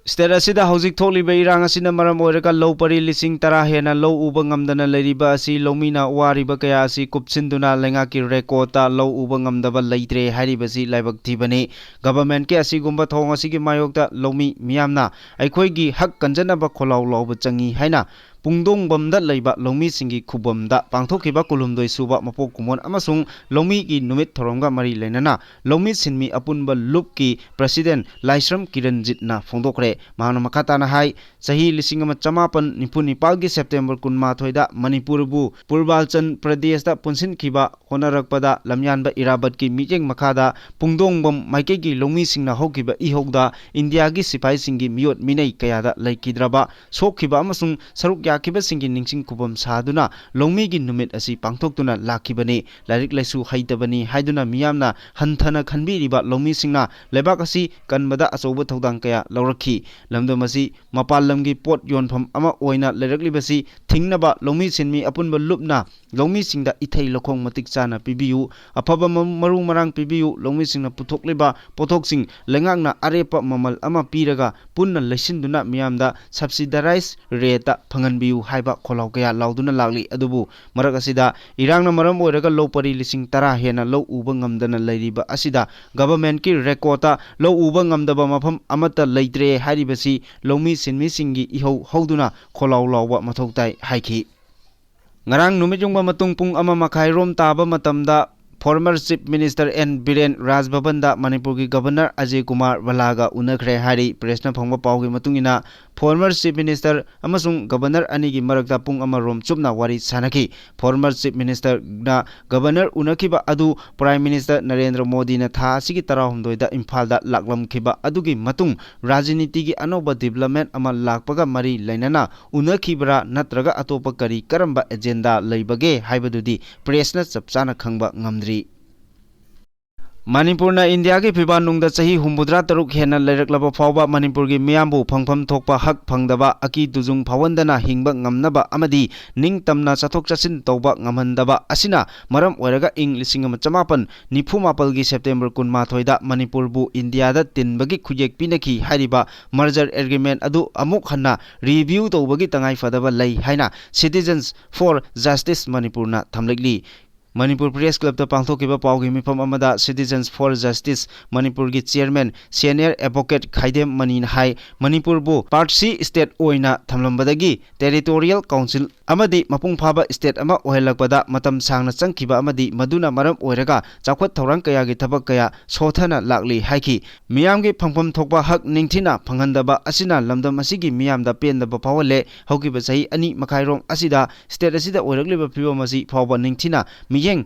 ꯁ꯭ꯇꯦꯠ ꯑꯁꯤꯗ ꯍꯧꯖꯤꯛ ꯊꯣꯛꯂꯤꯕ ꯏꯔꯥꯡ ꯑꯁꯤꯅ ꯃꯔꯝ ꯑꯣꯏꯔꯒ ꯂꯧ ꯄꯔꯤ ꯂꯤꯁꯤꯡ ꯇꯔꯥ ꯍꯦꯟꯅ ꯂꯧ ꯎꯕ ꯉꯝꯗꯅ ꯂꯩꯔꯤꯕ ꯑꯁꯤ ꯂꯧꯃꯤꯅ ꯋꯥꯔꯤꯕ ꯀꯌꯥ ꯑꯁꯤ ꯀꯨꯞꯁꯤꯟꯗꯨꯅ ꯂꯩꯉꯥꯛꯀꯤ ꯔꯦꯀꯣꯔꯗꯇ ꯂꯧ ꯎꯕ ꯉꯝꯗꯕ ꯂꯩꯇ꯭ꯔꯦ ꯍꯥꯏꯔꯤꯕꯁꯤ ꯂꯥꯏꯕꯛ ꯊꯤꯕꯅꯤ꯫ ꯒꯚꯔꯟꯃꯦꯟꯠꯀꯤ ꯑꯁꯤꯒꯨꯝꯕ ꯊꯧꯑꯣꯡ ꯑꯁꯤꯒꯤ ꯃꯥꯌꯣꯛꯇ ꯂꯧꯃꯤ ꯃꯤꯌꯥꯝꯅ ꯑꯩꯈꯣꯏꯒꯤ ꯍꯛ ꯀꯟꯖꯅꯕ ꯈꯣꯜꯂꯥꯎ ꯂꯥꯎꯕ ꯆꯪꯏ ꯍꯥꯏꯅ ꯄꯨꯡꯗꯣꯡꯕꯝꯗ ꯂꯩꯕ ꯂꯧꯃꯤꯁꯤꯡꯒꯤ ꯈꯨꯕꯝꯗ ꯄꯥꯡꯊꯣꯛꯈꯤꯕ ꯀꯨꯟꯍꯨꯝꯗꯣꯏ ꯁꯨꯕ ꯃꯄꯣꯛ ꯀꯨꯝꯑꯣꯟ ꯑꯃꯁꯨꯡ ꯂꯧꯃꯤꯒꯤ ꯅꯨꯃꯤꯠ ꯊꯧꯔꯝꯒ ꯃꯔꯤ ꯂꯩꯅꯅ ꯂꯧꯃꯤ ꯁꯤꯟꯃꯤ ꯑꯄꯨꯟꯕ ꯂꯨꯞꯀꯤ ꯄ꯭ꯔꯁꯤꯗꯦꯟ ꯂꯥꯏꯁ꯭ꯔꯝ ꯀꯤꯔꯟꯖꯤꯠꯅ ꯐꯣꯡꯗꯣꯛꯈ꯭ꯔꯦ꯫ ꯃꯍꯥꯛꯅ ꯃꯈꯥ ꯇꯥꯅ ꯍꯥꯏ, ꯆꯍꯤ ꯂꯤꯁꯤꯡ ꯑꯃ ꯆꯃꯥꯄꯟ ꯅꯤꯐꯨ ꯅꯤꯄꯥꯜꯒꯤ ꯁꯦꯞꯇꯦꯝꯕꯔ ꯀꯨꯟꯃꯥꯊꯣꯏꯗ ꯃꯅꯤꯄꯨꯔꯕꯨ ꯄꯨꯔꯕꯥꯜꯆꯟ ꯄ꯭ꯔꯗꯦꯁꯇ ꯄꯨꯟꯁꯤꯟꯈꯤꯕ ꯍꯣꯠꯅꯔꯛꯄꯗ ꯂꯝꯌꯥꯟꯕ ꯏꯔꯥꯕꯠꯀꯤ ꯃꯤꯠꯌꯦꯡ ꯃꯈꯥꯗ ꯄꯨꯡꯗꯣꯡꯕꯝ ꯃꯥꯏꯀꯩꯒꯤ ꯂꯧꯃꯤꯁꯤꯡꯅ ꯍꯧꯈꯤꯕ ꯏꯍꯧꯗ ꯏꯟꯗꯤꯌꯥꯒꯤ ꯁꯤꯐꯥꯏꯁꯤꯡꯒꯤ ꯃꯤꯑꯣꯠ ꯃꯤꯅꯩ ꯀꯌꯥꯗ ꯂꯩꯈꯤꯗ꯭ꯔꯕ, ꯁꯣꯛꯈꯤꯕ ꯑꯃꯁꯨꯡ ꯁꯔꯨꯛ ꯌꯥꯈꯤꯕꯁꯤꯡꯒꯤ ꯅꯤꯡꯁꯤꯡ ꯈꯨꯕꯝ ꯁꯥꯗꯨꯅ ꯂꯧꯃꯤꯒꯤ ꯅꯨꯃꯤꯠ ꯑꯁꯤ ꯄꯥꯡꯊꯣꯛꯇꯨꯅ ꯂꯥꯛꯈꯤꯕꯅꯤ꯫ ꯂꯥꯏꯔꯤꯛ ꯂꯥꯏꯁꯨ ꯍꯩꯇꯕꯅꯤ ꯍꯥꯏꯗꯨꯅ ꯃꯤꯌꯥꯝꯅ ꯍꯟꯊꯅ ꯈꯟꯕꯤꯔꯤꯕ ꯂꯧꯃꯤꯁꯤꯡꯅ ꯂꯩꯕꯥꯛ ꯑꯁꯤ ꯀꯟꯕꯗ ꯑꯆꯧꯕ ꯊꯧꯗꯥꯡ ꯀꯌꯥ ꯂꯧꯔꯛꯈꯤ꯫ ꯂꯝꯗꯝ ꯑꯁꯤ ꯃꯄꯥꯟ ꯂꯝꯒꯤ ꯄꯣꯠ ꯌꯣꯟꯐꯝ ꯑꯃ ꯑꯣꯏꯅ ꯂꯩꯔꯛꯂꯤꯕꯁꯤ ꯊꯤꯡꯅꯕ ꯂꯧꯃꯤ ꯁꯤꯟꯃꯤ ꯑꯄꯨꯟꯕ ꯂꯨꯞꯅ ꯂꯧꯃꯤꯁꯤꯡꯗ ꯏꯊꯩ ꯂꯧꯈꯣꯡ ꯃꯇꯤꯛ ꯆꯥꯅ ꯄꯤꯕꯤꯌꯨ, ꯑꯐꯕ ꯃ-, ꯃꯔꯨ ꯃꯔꯥꯡ ꯄꯤꯕꯤꯌꯨ, ꯂꯧꯃꯤꯁꯤꯡꯅ ꯄꯨꯊꯣꯛꯂꯤꯕ ꯄꯣꯠꯊꯣꯛꯁꯤꯡ ꯂꯩꯉꯥꯛꯅ ꯑꯔꯦꯞꯄ ꯃꯃꯜ ꯑꯃ ꯄꯤꯔꯒ ꯄꯨꯟꯅ ꯂꯩꯁꯤꯟꯗꯨꯅ ꯃꯤꯌꯥꯝꯗ subsidized rate ꯐꯪꯍꯟꯕꯤꯌꯨ ꯍꯥꯏꯕ ꯈꯣꯜꯂꯥꯎ ꯀꯌꯥ ꯂꯥꯎꯗꯨꯅ ꯂꯥꯛꯂꯤ꯫ ꯑꯗꯨꯕꯨ ꯃꯔꯛ ꯑꯁꯤꯗ ꯏꯔꯥꯡꯅ ꯃꯔꯝ ꯑꯣꯏꯔꯒ ꯂꯧ ꯄꯔꯤ ꯂꯤꯁꯤꯡ ꯇꯔꯥ ꯍꯦꯟꯅ ꯂꯧ ꯎꯕ ꯉꯝꯗꯅ ꯂꯩꯔꯤꯕ ꯑꯁꯤꯗ governmentꯀꯤ recordꯇ ꯂꯧ ꯎꯕ ꯉꯝꯗꯕ ꯃꯐꯝ ꯑꯃꯠꯇ ꯂꯩꯇ꯭ꯔꯦ ꯍꯥꯏꯔꯤꯕꯁꯤ ꯂꯧꯃꯤ ꯁꯤꯟꯃꯤꯁꯤꯡꯒꯤ ꯏꯍꯧ ꯍꯧꯗꯨꯅ ꯈꯣꯜꯂꯥꯎ ꯂꯥꯎꯕ ꯃꯊꯧ ꯇꯥꯏ ꯍꯥꯏꯈꯤ꯫ ꯉꯔꯥꯡ ꯅꯨꯃꯤꯠ ꯌꯨꯡꯕ ꯃꯇꯨꯡ ꯄꯨꯡ ꯑꯃ ꯃꯈꯥꯏ ꯔꯣꯝ ꯇꯥꯕ ꯃꯇꯝꯗ former Chief Minister N Biren ꯔꯥꯖ ꯚꯕꯟꯗ ꯃꯅꯤꯄꯨꯔꯒꯤ Governor ꯑꯖꯌ ꯀꯨꯃꯥꯔ ꯚꯜꯂꯥꯒ ꯎꯅꯈ꯭ꯔꯦ ꯍꯥꯏꯔꯤ꯫ Pressꯅ ꯐꯪꯕ ꯄꯥꯎꯒꯤ ꯃꯇꯨꯡ ꯏꯟꯅ, former Chief Minister ꯑꯃꯁꯨꯡ Governor ꯑꯅꯤꯒꯤ ꯃꯔꯛꯇ ꯄꯨꯡ ꯑꯃ ꯔꯣꯝ ꯆꯨꯞꯅ ꯋꯥꯔꯤ ꯁꯥꯟꯅꯈꯤ꯫ Former Chief Ministerꯅ Governor ꯎꯅꯈꯤꯕ ꯑꯗꯨ Prime Minister ꯅꯔꯦꯟꯗ꯭ꯔ ꯃꯣꯗꯤꯅ ꯊꯥ ꯑꯁꯤꯒꯤ ꯇꯔꯥꯍꯨꯝꯗꯣꯏꯗ ꯏꯝꯐꯥꯜꯗ ꯂꯥꯛꯂꯝꯈꯤꯕ ꯑꯗꯨꯒꯤ ꯃꯇꯨꯡ ꯔꯥꯖꯅꯤꯇꯤꯒꯤ ꯑꯅꯧꯕ development ꯑꯃ ꯂꯥꯛꯄꯒ ꯃꯔꯤ ꯂꯩꯅꯅ ꯎꯅꯈꯤꯕ꯭ꯔꯥ ꯅꯠꯇ꯭ꯔꯒ ꯑꯇꯣꯞꯄ ꯀꯔꯤ ꯀꯔꯝꯕ agenda ꯂꯩꯕꯒꯦ ꯍꯥꯏꯕꯗꯨꯗꯤ Pressꯅ ꯆꯞ ꯆꯥꯅ ꯈꯪꯕ ꯉꯝꯗ꯭ꯔꯤ꯫ ꯃꯅꯤꯄꯨꯔꯅ ꯏꯟꯗꯤꯌꯥꯒꯤ ꯐꯤꯕꯥꯟꯅꯨꯡꯗ ꯆꯍꯤ ꯍꯨꯝꯐꯨꯇꯔꯥ ꯇꯔꯨꯛ ꯍꯦꯟꯅ ꯂꯩꯔꯛꯂꯕ ꯐꯥꯎꯕ ꯃꯅꯤꯄꯨꯔꯒꯤ ꯃꯤꯌꯥꯝꯕꯨ ꯐꯪꯐꯝ ꯊꯣꯛꯄ ꯍꯛ ꯐꯪꯗꯕ, ꯑꯀꯤ ꯇꯨꯖꯨꯡ ꯐꯥꯎꯍꯟꯗꯅ ꯍꯤꯡꯕ ꯉꯝꯅꯕ ꯑꯃꯗꯤ ꯅꯤꯡꯇꯝꯅ ꯆꯠꯊꯣꯛ ꯆꯠꯁꯤꯟ ꯇꯧꯕ ꯉꯝꯍꯟꯗꯕ ꯑꯁꯤꯅ ꯃꯔꯝ ꯑꯣꯏꯔꯒ ꯏꯪ ꯂꯤꯁꯤꯡ ꯑꯃ ꯆꯃꯥꯄꯟ ꯅꯤꯐꯨ ꯃꯥꯄꯜꯒꯤ ꯁꯦꯞꯇꯦꯝꯕꯔ ꯀꯨꯟꯃꯥꯊꯣꯏꯗ ꯃꯅꯤꯄꯨꯔꯕꯨ ꯏꯟꯗꯤꯌꯥꯗ ꯇꯤꯟꯕꯒꯤ ꯈꯨꯌꯦꯛ ꯄꯤꯅꯈꯤ ꯍꯥꯏꯔꯤꯕ merger agreement ꯑꯗꯨ ꯑꯃꯨꯛ ꯍꯟꯅ review ꯇꯧꯕꯒꯤ ꯇꯉꯥꯏꯐꯗꯕ ꯂꯩ ꯍꯥꯏꯅ Citizens for Justice ꯃꯅꯤꯄꯨꯔꯅ ꯊꯝꯂꯛꯂꯤ꯫ ꯃꯅꯤꯄꯨꯔ ꯄ꯭ꯔꯦꯁ ꯀ꯭ꯂꯕꯇ ꯄꯥꯡꯊꯣꯛꯈꯤꯕ ꯄꯥꯎꯒꯤ ꯃꯤꯐꯝ ꯑꯃꯗ Citizens for Justice ꯃꯅꯤꯄꯨꯔꯒꯤ ꯆꯤꯌꯔꯃꯦꯟ ꯁꯦꯅꯤꯌꯔ ꯑꯦꯗꯚꯣꯀꯦꯠ ꯈꯥꯏꯗꯦꯝ ꯃꯅꯤꯅ ꯍꯥꯏ, ꯃꯅꯤꯄꯨꯔꯕꯨ ꯄꯥꯔꯠ ꯁꯤ ꯁ꯭ꯇꯦꯠ ꯑꯣꯏꯅ ꯊꯝꯂꯝꯕꯗꯒꯤ ꯇꯦꯔꯤꯇꯣꯔꯤꯌꯦꯜ ꯀꯥꯎꯟꯁꯤꯜ ꯑꯃꯗꯤ ꯃꯄꯨꯡ ꯐꯥꯕ ꯁ꯭ꯇꯦꯠ ꯑꯃ ꯑꯣꯏꯍꯜꯂꯛꯄꯗ ꯃꯇꯝ ꯁꯥꯡꯅ ꯆꯪꯈꯤꯕ ꯑꯃꯗꯤ ꯃꯗꯨꯅ ꯃꯔꯝ ꯑꯣꯏꯔꯒ ꯆꯥꯎꯈꯠ ꯊꯧꯔꯥꯡ ꯀꯌꯥꯒꯤ ꯊꯕꯛ ꯀꯌꯥ ꯁꯣꯊꯅ ꯂꯥꯛꯂꯤ ꯍꯥꯏꯈꯤ꯫ ꯃꯤꯌꯥꯝꯒꯤ ꯐꯪꯐꯝ ꯊꯣꯛꯄ ꯍꯛ ꯅꯤꯡꯊꯤꯅ ꯐꯪꯍꯟꯗꯕ ꯑꯁꯤꯅ ꯂꯝꯗꯝ ꯑꯁꯤꯒꯤ ꯃꯤꯌꯥꯝꯗ ꯄꯦꯟꯗꯕ ꯐꯥꯎꯍꯜꯂꯦ꯫ ꯍꯧꯈꯤꯕ ꯆꯍꯤ ꯑꯅꯤ ꯃꯈꯥꯏꯔꯣꯝ ꯑꯁꯤꯗ ꯁ꯭ꯇꯦꯠ ꯑꯁꯤꯗ ꯑꯣꯏꯔꯛꯂꯤꯕ ꯐꯤꯕꯝ ꯑꯁꯤ ꯐꯥꯎꯕ ꯅꯤꯡꯊꯤꯅ ꯃꯤꯠꯌꯦꯡ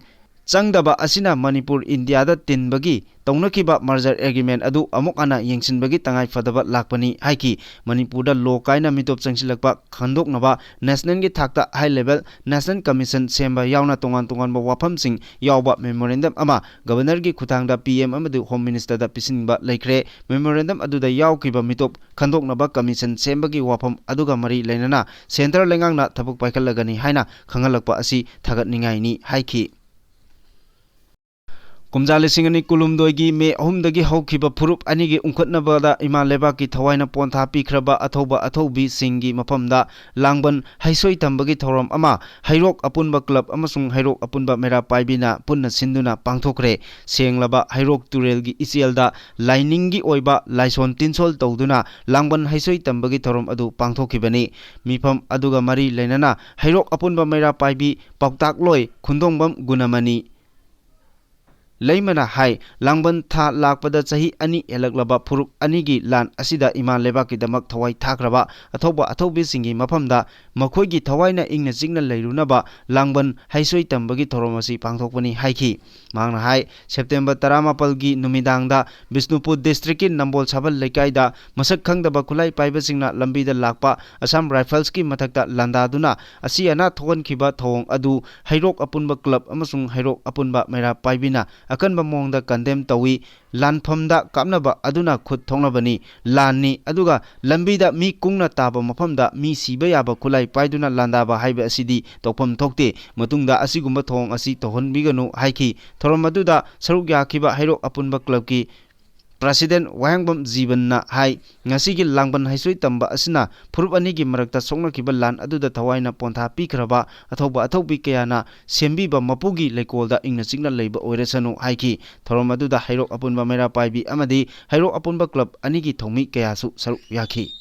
ꯆꯪꯗꯕ ꯑꯁꯤꯅ ꯃꯅꯤꯄꯨꯔ ꯏꯟꯗꯤꯌꯥꯗ ꯇꯤꯟꯕꯒꯤ ꯇꯧꯅꯈꯤꯕ ꯃꯔꯖꯔ ꯑꯦꯒ꯭ꯔꯤꯃꯦꯟ ꯑꯗꯨ ꯑꯃꯨꯛ ꯍꯟꯅ ꯌꯦꯡꯁꯤꯟꯕꯒꯤ ꯇꯉꯥꯏ ꯐꯗꯕ ꯂꯥꯛꯄꯅꯤ ꯍꯥꯏꯈꯤ꯫ ꯃꯅꯤꯄꯨꯔꯗ ꯂꯣ ꯀꯥꯏꯅ ꯃꯤꯇꯣꯞ ꯆꯪꯁꯤꯜꯂꯛꯄ ꯈꯟꯗꯣꯛꯅꯕ ꯅꯦꯁꯅꯦꯜꯒꯤ ꯊꯥꯛꯇ ꯍꯥꯏ ꯂꯦꯚꯦꯜ ꯅꯦꯁꯅꯦꯜ ꯀꯃꯤꯁꯟ ꯁꯦꯝꯕ ꯌꯥꯎꯅ ꯇꯣꯉꯥꯟ ꯇꯣꯉꯥꯟꯕ ꯋꯥꯐꯝꯁꯤꯡ ꯌꯥꯎꯕ ꯃꯦꯃꯣꯔꯦꯟꯗꯝ ꯑꯃ ꯒꯕꯔꯅꯔꯒꯤ ꯈꯨꯠꯊꯥꯡꯗ ꯄꯤ ꯑꯦꯝ ꯑꯃꯗꯤ ꯍꯣꯝ ꯃꯤꯅꯤꯁꯇꯔꯗ ꯄꯤꯁꯤꯟꯕ ꯂꯩꯈ꯭ꯔꯦ꯫ ꯃꯦꯃꯣꯔꯦꯟꯗꯝ ꯑꯗꯨꯗ ꯌꯥꯎꯈꯤꯕ ꯃꯤꯇꯣꯞ ꯈꯟꯗꯣꯛꯅꯕ ꯀꯃꯤꯁꯟ ꯁꯦꯝꯕꯒꯤ ꯋꯥꯐꯝ ꯑꯗꯨꯒ ꯃꯔꯤ ꯂꯩꯅꯅ ꯁꯦꯟꯇꯔ ꯂꯩꯉꯥꯛꯅ ꯊꯕꯛ ꯄꯥꯏꯈꯠꯂꯒꯅꯤ ꯍꯥꯏꯅ ꯈꯪꯍꯜꯂꯛꯄ ꯑꯁꯤ ꯊꯥꯒꯠꯅꯤꯡꯉꯥꯏꯅꯤ ꯍꯥꯏꯈꯤ꯫ ꯀꯨꯝꯖꯥ ꯂꯤꯁꯤꯡ ꯑꯅꯤ ꯀꯨꯟꯍꯨꯝꯗꯣꯏꯒꯤ ꯃꯦ ꯑꯍꯨꯝꯗꯒꯤ ꯍꯧꯈꯤꯕ ꯐꯨꯔꯨꯞ ꯑꯅꯤꯒꯤ ꯎꯪꯈꯠꯅꯕꯗ ꯏꯃꯥ ꯂꯩꯕꯥꯛꯀꯤ ꯊꯋꯥꯏꯅ ꯄꯣꯟꯊꯥ ꯄꯤꯈ꯭ꯔꯕ ꯑꯊꯧꯕ ꯑꯊꯧꯕꯤꯁꯤꯡꯒꯤ ꯃꯐꯝꯗ ꯂꯥꯡꯕꯟ ꯍꯩꯁꯣꯏ ꯇꯝꯕꯒꯤ ꯊꯧꯔꯝ ꯑꯃ ꯍꯩꯔꯣꯛ ꯑꯄꯨꯟꯕ ꯀ꯭ꯂꯕ ꯑꯃꯁꯨꯡ ꯍꯩꯔꯣꯛ ꯑꯄꯨꯟꯕ ꯃꯩꯔꯥ ꯄꯥꯏꯕꯤꯅ ꯄꯨꯟꯅ ꯁꯤꯟꯗꯨꯅ ꯄꯥꯡꯊꯣꯛꯈ꯭ꯔꯦ꯫ ꯁꯦꯡꯂꯕ ꯍꯩꯔꯣꯛ ꯇꯨꯔꯦꯜꯒꯤ ꯏꯆꯦꯜꯗ ꯂꯥꯏꯅꯤꯡꯒꯤ ꯑꯣꯏꯕ ꯂꯥꯏꯁꯣꯟ ꯇꯤꯟꯁꯣꯜ ꯇꯧꯗꯨꯅ ꯂꯥꯡꯕꯟ ꯍꯩꯁꯣꯏ ꯇꯝꯕꯒꯤ ꯊꯧꯔꯝ ꯑꯗꯨ ꯄꯥꯡꯊꯣꯛꯈꯤꯕꯅꯤ꯫ ꯃꯤꯐꯝ ꯑꯗꯨꯒ ꯃꯔꯤ ꯂꯩꯅꯅ ꯍꯩꯔꯣꯛ ꯑꯄꯨꯟꯕ ꯃꯩꯔꯥ ꯄꯥꯏꯕꯤ ꯄꯥꯎꯇꯥꯛꯂꯣꯏ ꯈꯨꯟꯗꯣꯡꯕꯝ ꯒꯨꯅꯃꯅꯤ ꯂꯩꯃꯅ ꯍꯥꯏ, ꯂꯥꯡꯕꯟ ꯊꯥ ꯂꯥꯛꯄꯗ ꯆꯍꯤ ꯑꯅꯤ ꯍꯦꯜꯂꯛꯂꯕ ꯐꯨꯔꯨꯞ ꯑꯅꯤꯒꯤ ꯂꯥꯟ ꯑꯁꯤꯗ ꯏꯃꯥ ꯂꯩꯕꯥꯛꯀꯤꯗꯃꯛ ꯊꯋꯥꯏ ꯊꯥꯈ꯭ꯔꯕ ꯑꯊꯧꯕ ꯑꯊꯧꯕꯤꯁꯤꯡꯒꯤ ꯃꯐꯝꯗ ꯃꯈꯣꯏꯒꯤ ꯊꯋꯥꯏꯅ ꯏꯪꯅ ꯆꯤꯛꯅ ꯂꯩꯔꯨꯅꯕ ꯂꯥꯡꯕꯟ ꯍꯩꯁꯣꯏ ꯇꯝꯕꯒꯤ ꯊꯧꯔꯝ ꯑꯁꯤ ꯄꯥꯡꯊꯣꯛꯄꯅꯤ ꯍꯥꯏꯈꯤ꯫ ꯃꯍꯥꯛꯅ ꯍꯥꯏ, ꯁꯦꯞꯇꯦꯝꯕꯔ ꯇꯔꯥꯃꯥꯄꯜꯒꯤ ꯅꯨꯃꯤꯗꯥꯡꯗ ꯕꯤꯁꯅꯨꯄꯨꯔ ꯗꯤꯁꯇ꯭ꯔꯤꯛꯀꯤ ꯅꯝꯕꯣꯜ ꯁꯥꯕꯜ ꯂꯩꯀꯥꯏꯗ ꯃꯁꯛ ꯈꯪꯗꯕ ꯈꯨꯠꯂꯥꯏ ꯄꯥꯏꯕꯁꯤꯡꯅ ꯂꯝꯕꯤꯗ ꯂꯥꯛꯄ ꯑꯁꯥꯝ ꯔꯥꯏꯐꯜꯁꯀꯤ ꯃꯊꯛꯇ ꯂꯥꯟꯗꯥꯗꯨꯅ ꯑꯁꯤ ꯑꯅꯥ ꯊꯣꯛꯍꯟꯈꯤꯕ ꯊꯧꯑꯣꯡ ꯑꯗꯨ ꯍꯩꯔꯣꯛ ꯑꯄꯨꯟꯕ ꯀ꯭ꯂꯕ ꯑꯃꯁꯨꯡ ꯍꯩꯔꯣꯛ ꯑꯄꯨꯟꯕ ꯃꯩꯔꯥ ꯄꯥꯏꯕꯤꯅ ꯑꯀꯟꯕ ꯃꯑꯣꯡꯗ ꯀꯟꯗꯦꯝ ꯇꯧꯏ꯫ ꯂꯥꯟꯐꯝꯗ ꯀꯥꯞꯅꯕ ꯑꯗꯨꯅ ꯈꯨꯠ ꯊꯣꯛꯅꯕꯅꯤ, ꯂꯥꯟꯅꯤ, ꯑꯗꯨꯒ ꯂꯝꯕꯤꯗ ꯃꯤ ꯀꯨꯡꯅ ꯇꯥꯕ ꯃꯐꯝꯗ ꯃꯤ ꯁꯤꯕ ꯌꯥꯕ ꯈꯨꯠꯂꯥꯏ ꯄꯥꯏꯗꯨꯅ ꯂꯥꯟꯗꯥꯕ ꯍꯥꯏꯕ ꯑꯁꯤꯗꯤ ꯇꯧꯐꯝ ꯊꯣꯛꯇꯦ꯫ ꯃꯇꯨꯡꯗ ꯑꯁꯤꯒꯨꯝꯕ ꯊꯧꯑꯣꯡ ꯑꯁꯤ ꯇꯧꯍꯟꯕꯤꯒꯅꯨ ꯍꯥꯏꯈꯤ꯫ ꯊꯧꯔꯝ ꯑꯗꯨꯗ ꯁꯔꯨꯛ ꯌꯥꯈꯤꯕ ꯍꯩꯔꯣꯛ ꯑꯄꯨꯟꯕ ꯀ꯭ꯂꯕꯀꯤ President ꯋꯥꯍꯦꯡꯕꯝ ꯖꯤꯕꯟꯅ ꯍꯥꯏ, ꯉꯁꯤꯒꯤ ꯂꯥꯡꯕꯟ ꯍꯩꯁ꯭ꯔꯨꯏ ꯇꯝꯕ ꯑꯁꯤꯅ ꯐꯨꯔꯨꯞ ꯑꯅꯤꯒꯤ ꯃꯔꯛꯇ ꯁꯣꯛꯅꯈꯤꯕ ꯂꯥꯟ ꯑꯗꯨꯗ ꯊꯋꯥꯏꯅ ꯄꯣꯟꯊꯥ ꯄꯤꯈ꯭ꯔꯕ ꯑꯊꯧꯕ ꯑꯊꯧꯕꯤ ꯀꯌꯥꯅ ꯁꯦꯝꯕꯤꯕ ꯃꯄꯨꯒꯤ ꯂꯩꯀꯣꯜꯗ ꯏꯪꯅ ꯆꯤꯛꯅ ꯂꯩꯕ ꯑꯣꯏꯔꯁꯅꯨ ꯍꯥꯏꯈꯤ꯫ ꯊꯧꯔꯝ ꯑꯗꯨꯗ ꯍꯩꯔꯣꯛ ꯑꯄꯨꯟꯕ ꯃꯩꯔꯥ ꯄꯥꯏꯕꯤ ꯑꯃꯗꯤ ꯍꯩꯔꯣꯛ ꯑꯄꯨꯟꯕ ꯀ꯭ꯂꯕ ꯑꯅꯤꯒꯤ ꯊꯧꯃꯤ ꯀꯌꯥꯁꯨ ꯁꯔꯨꯛ ꯌꯥꯈꯤ꯫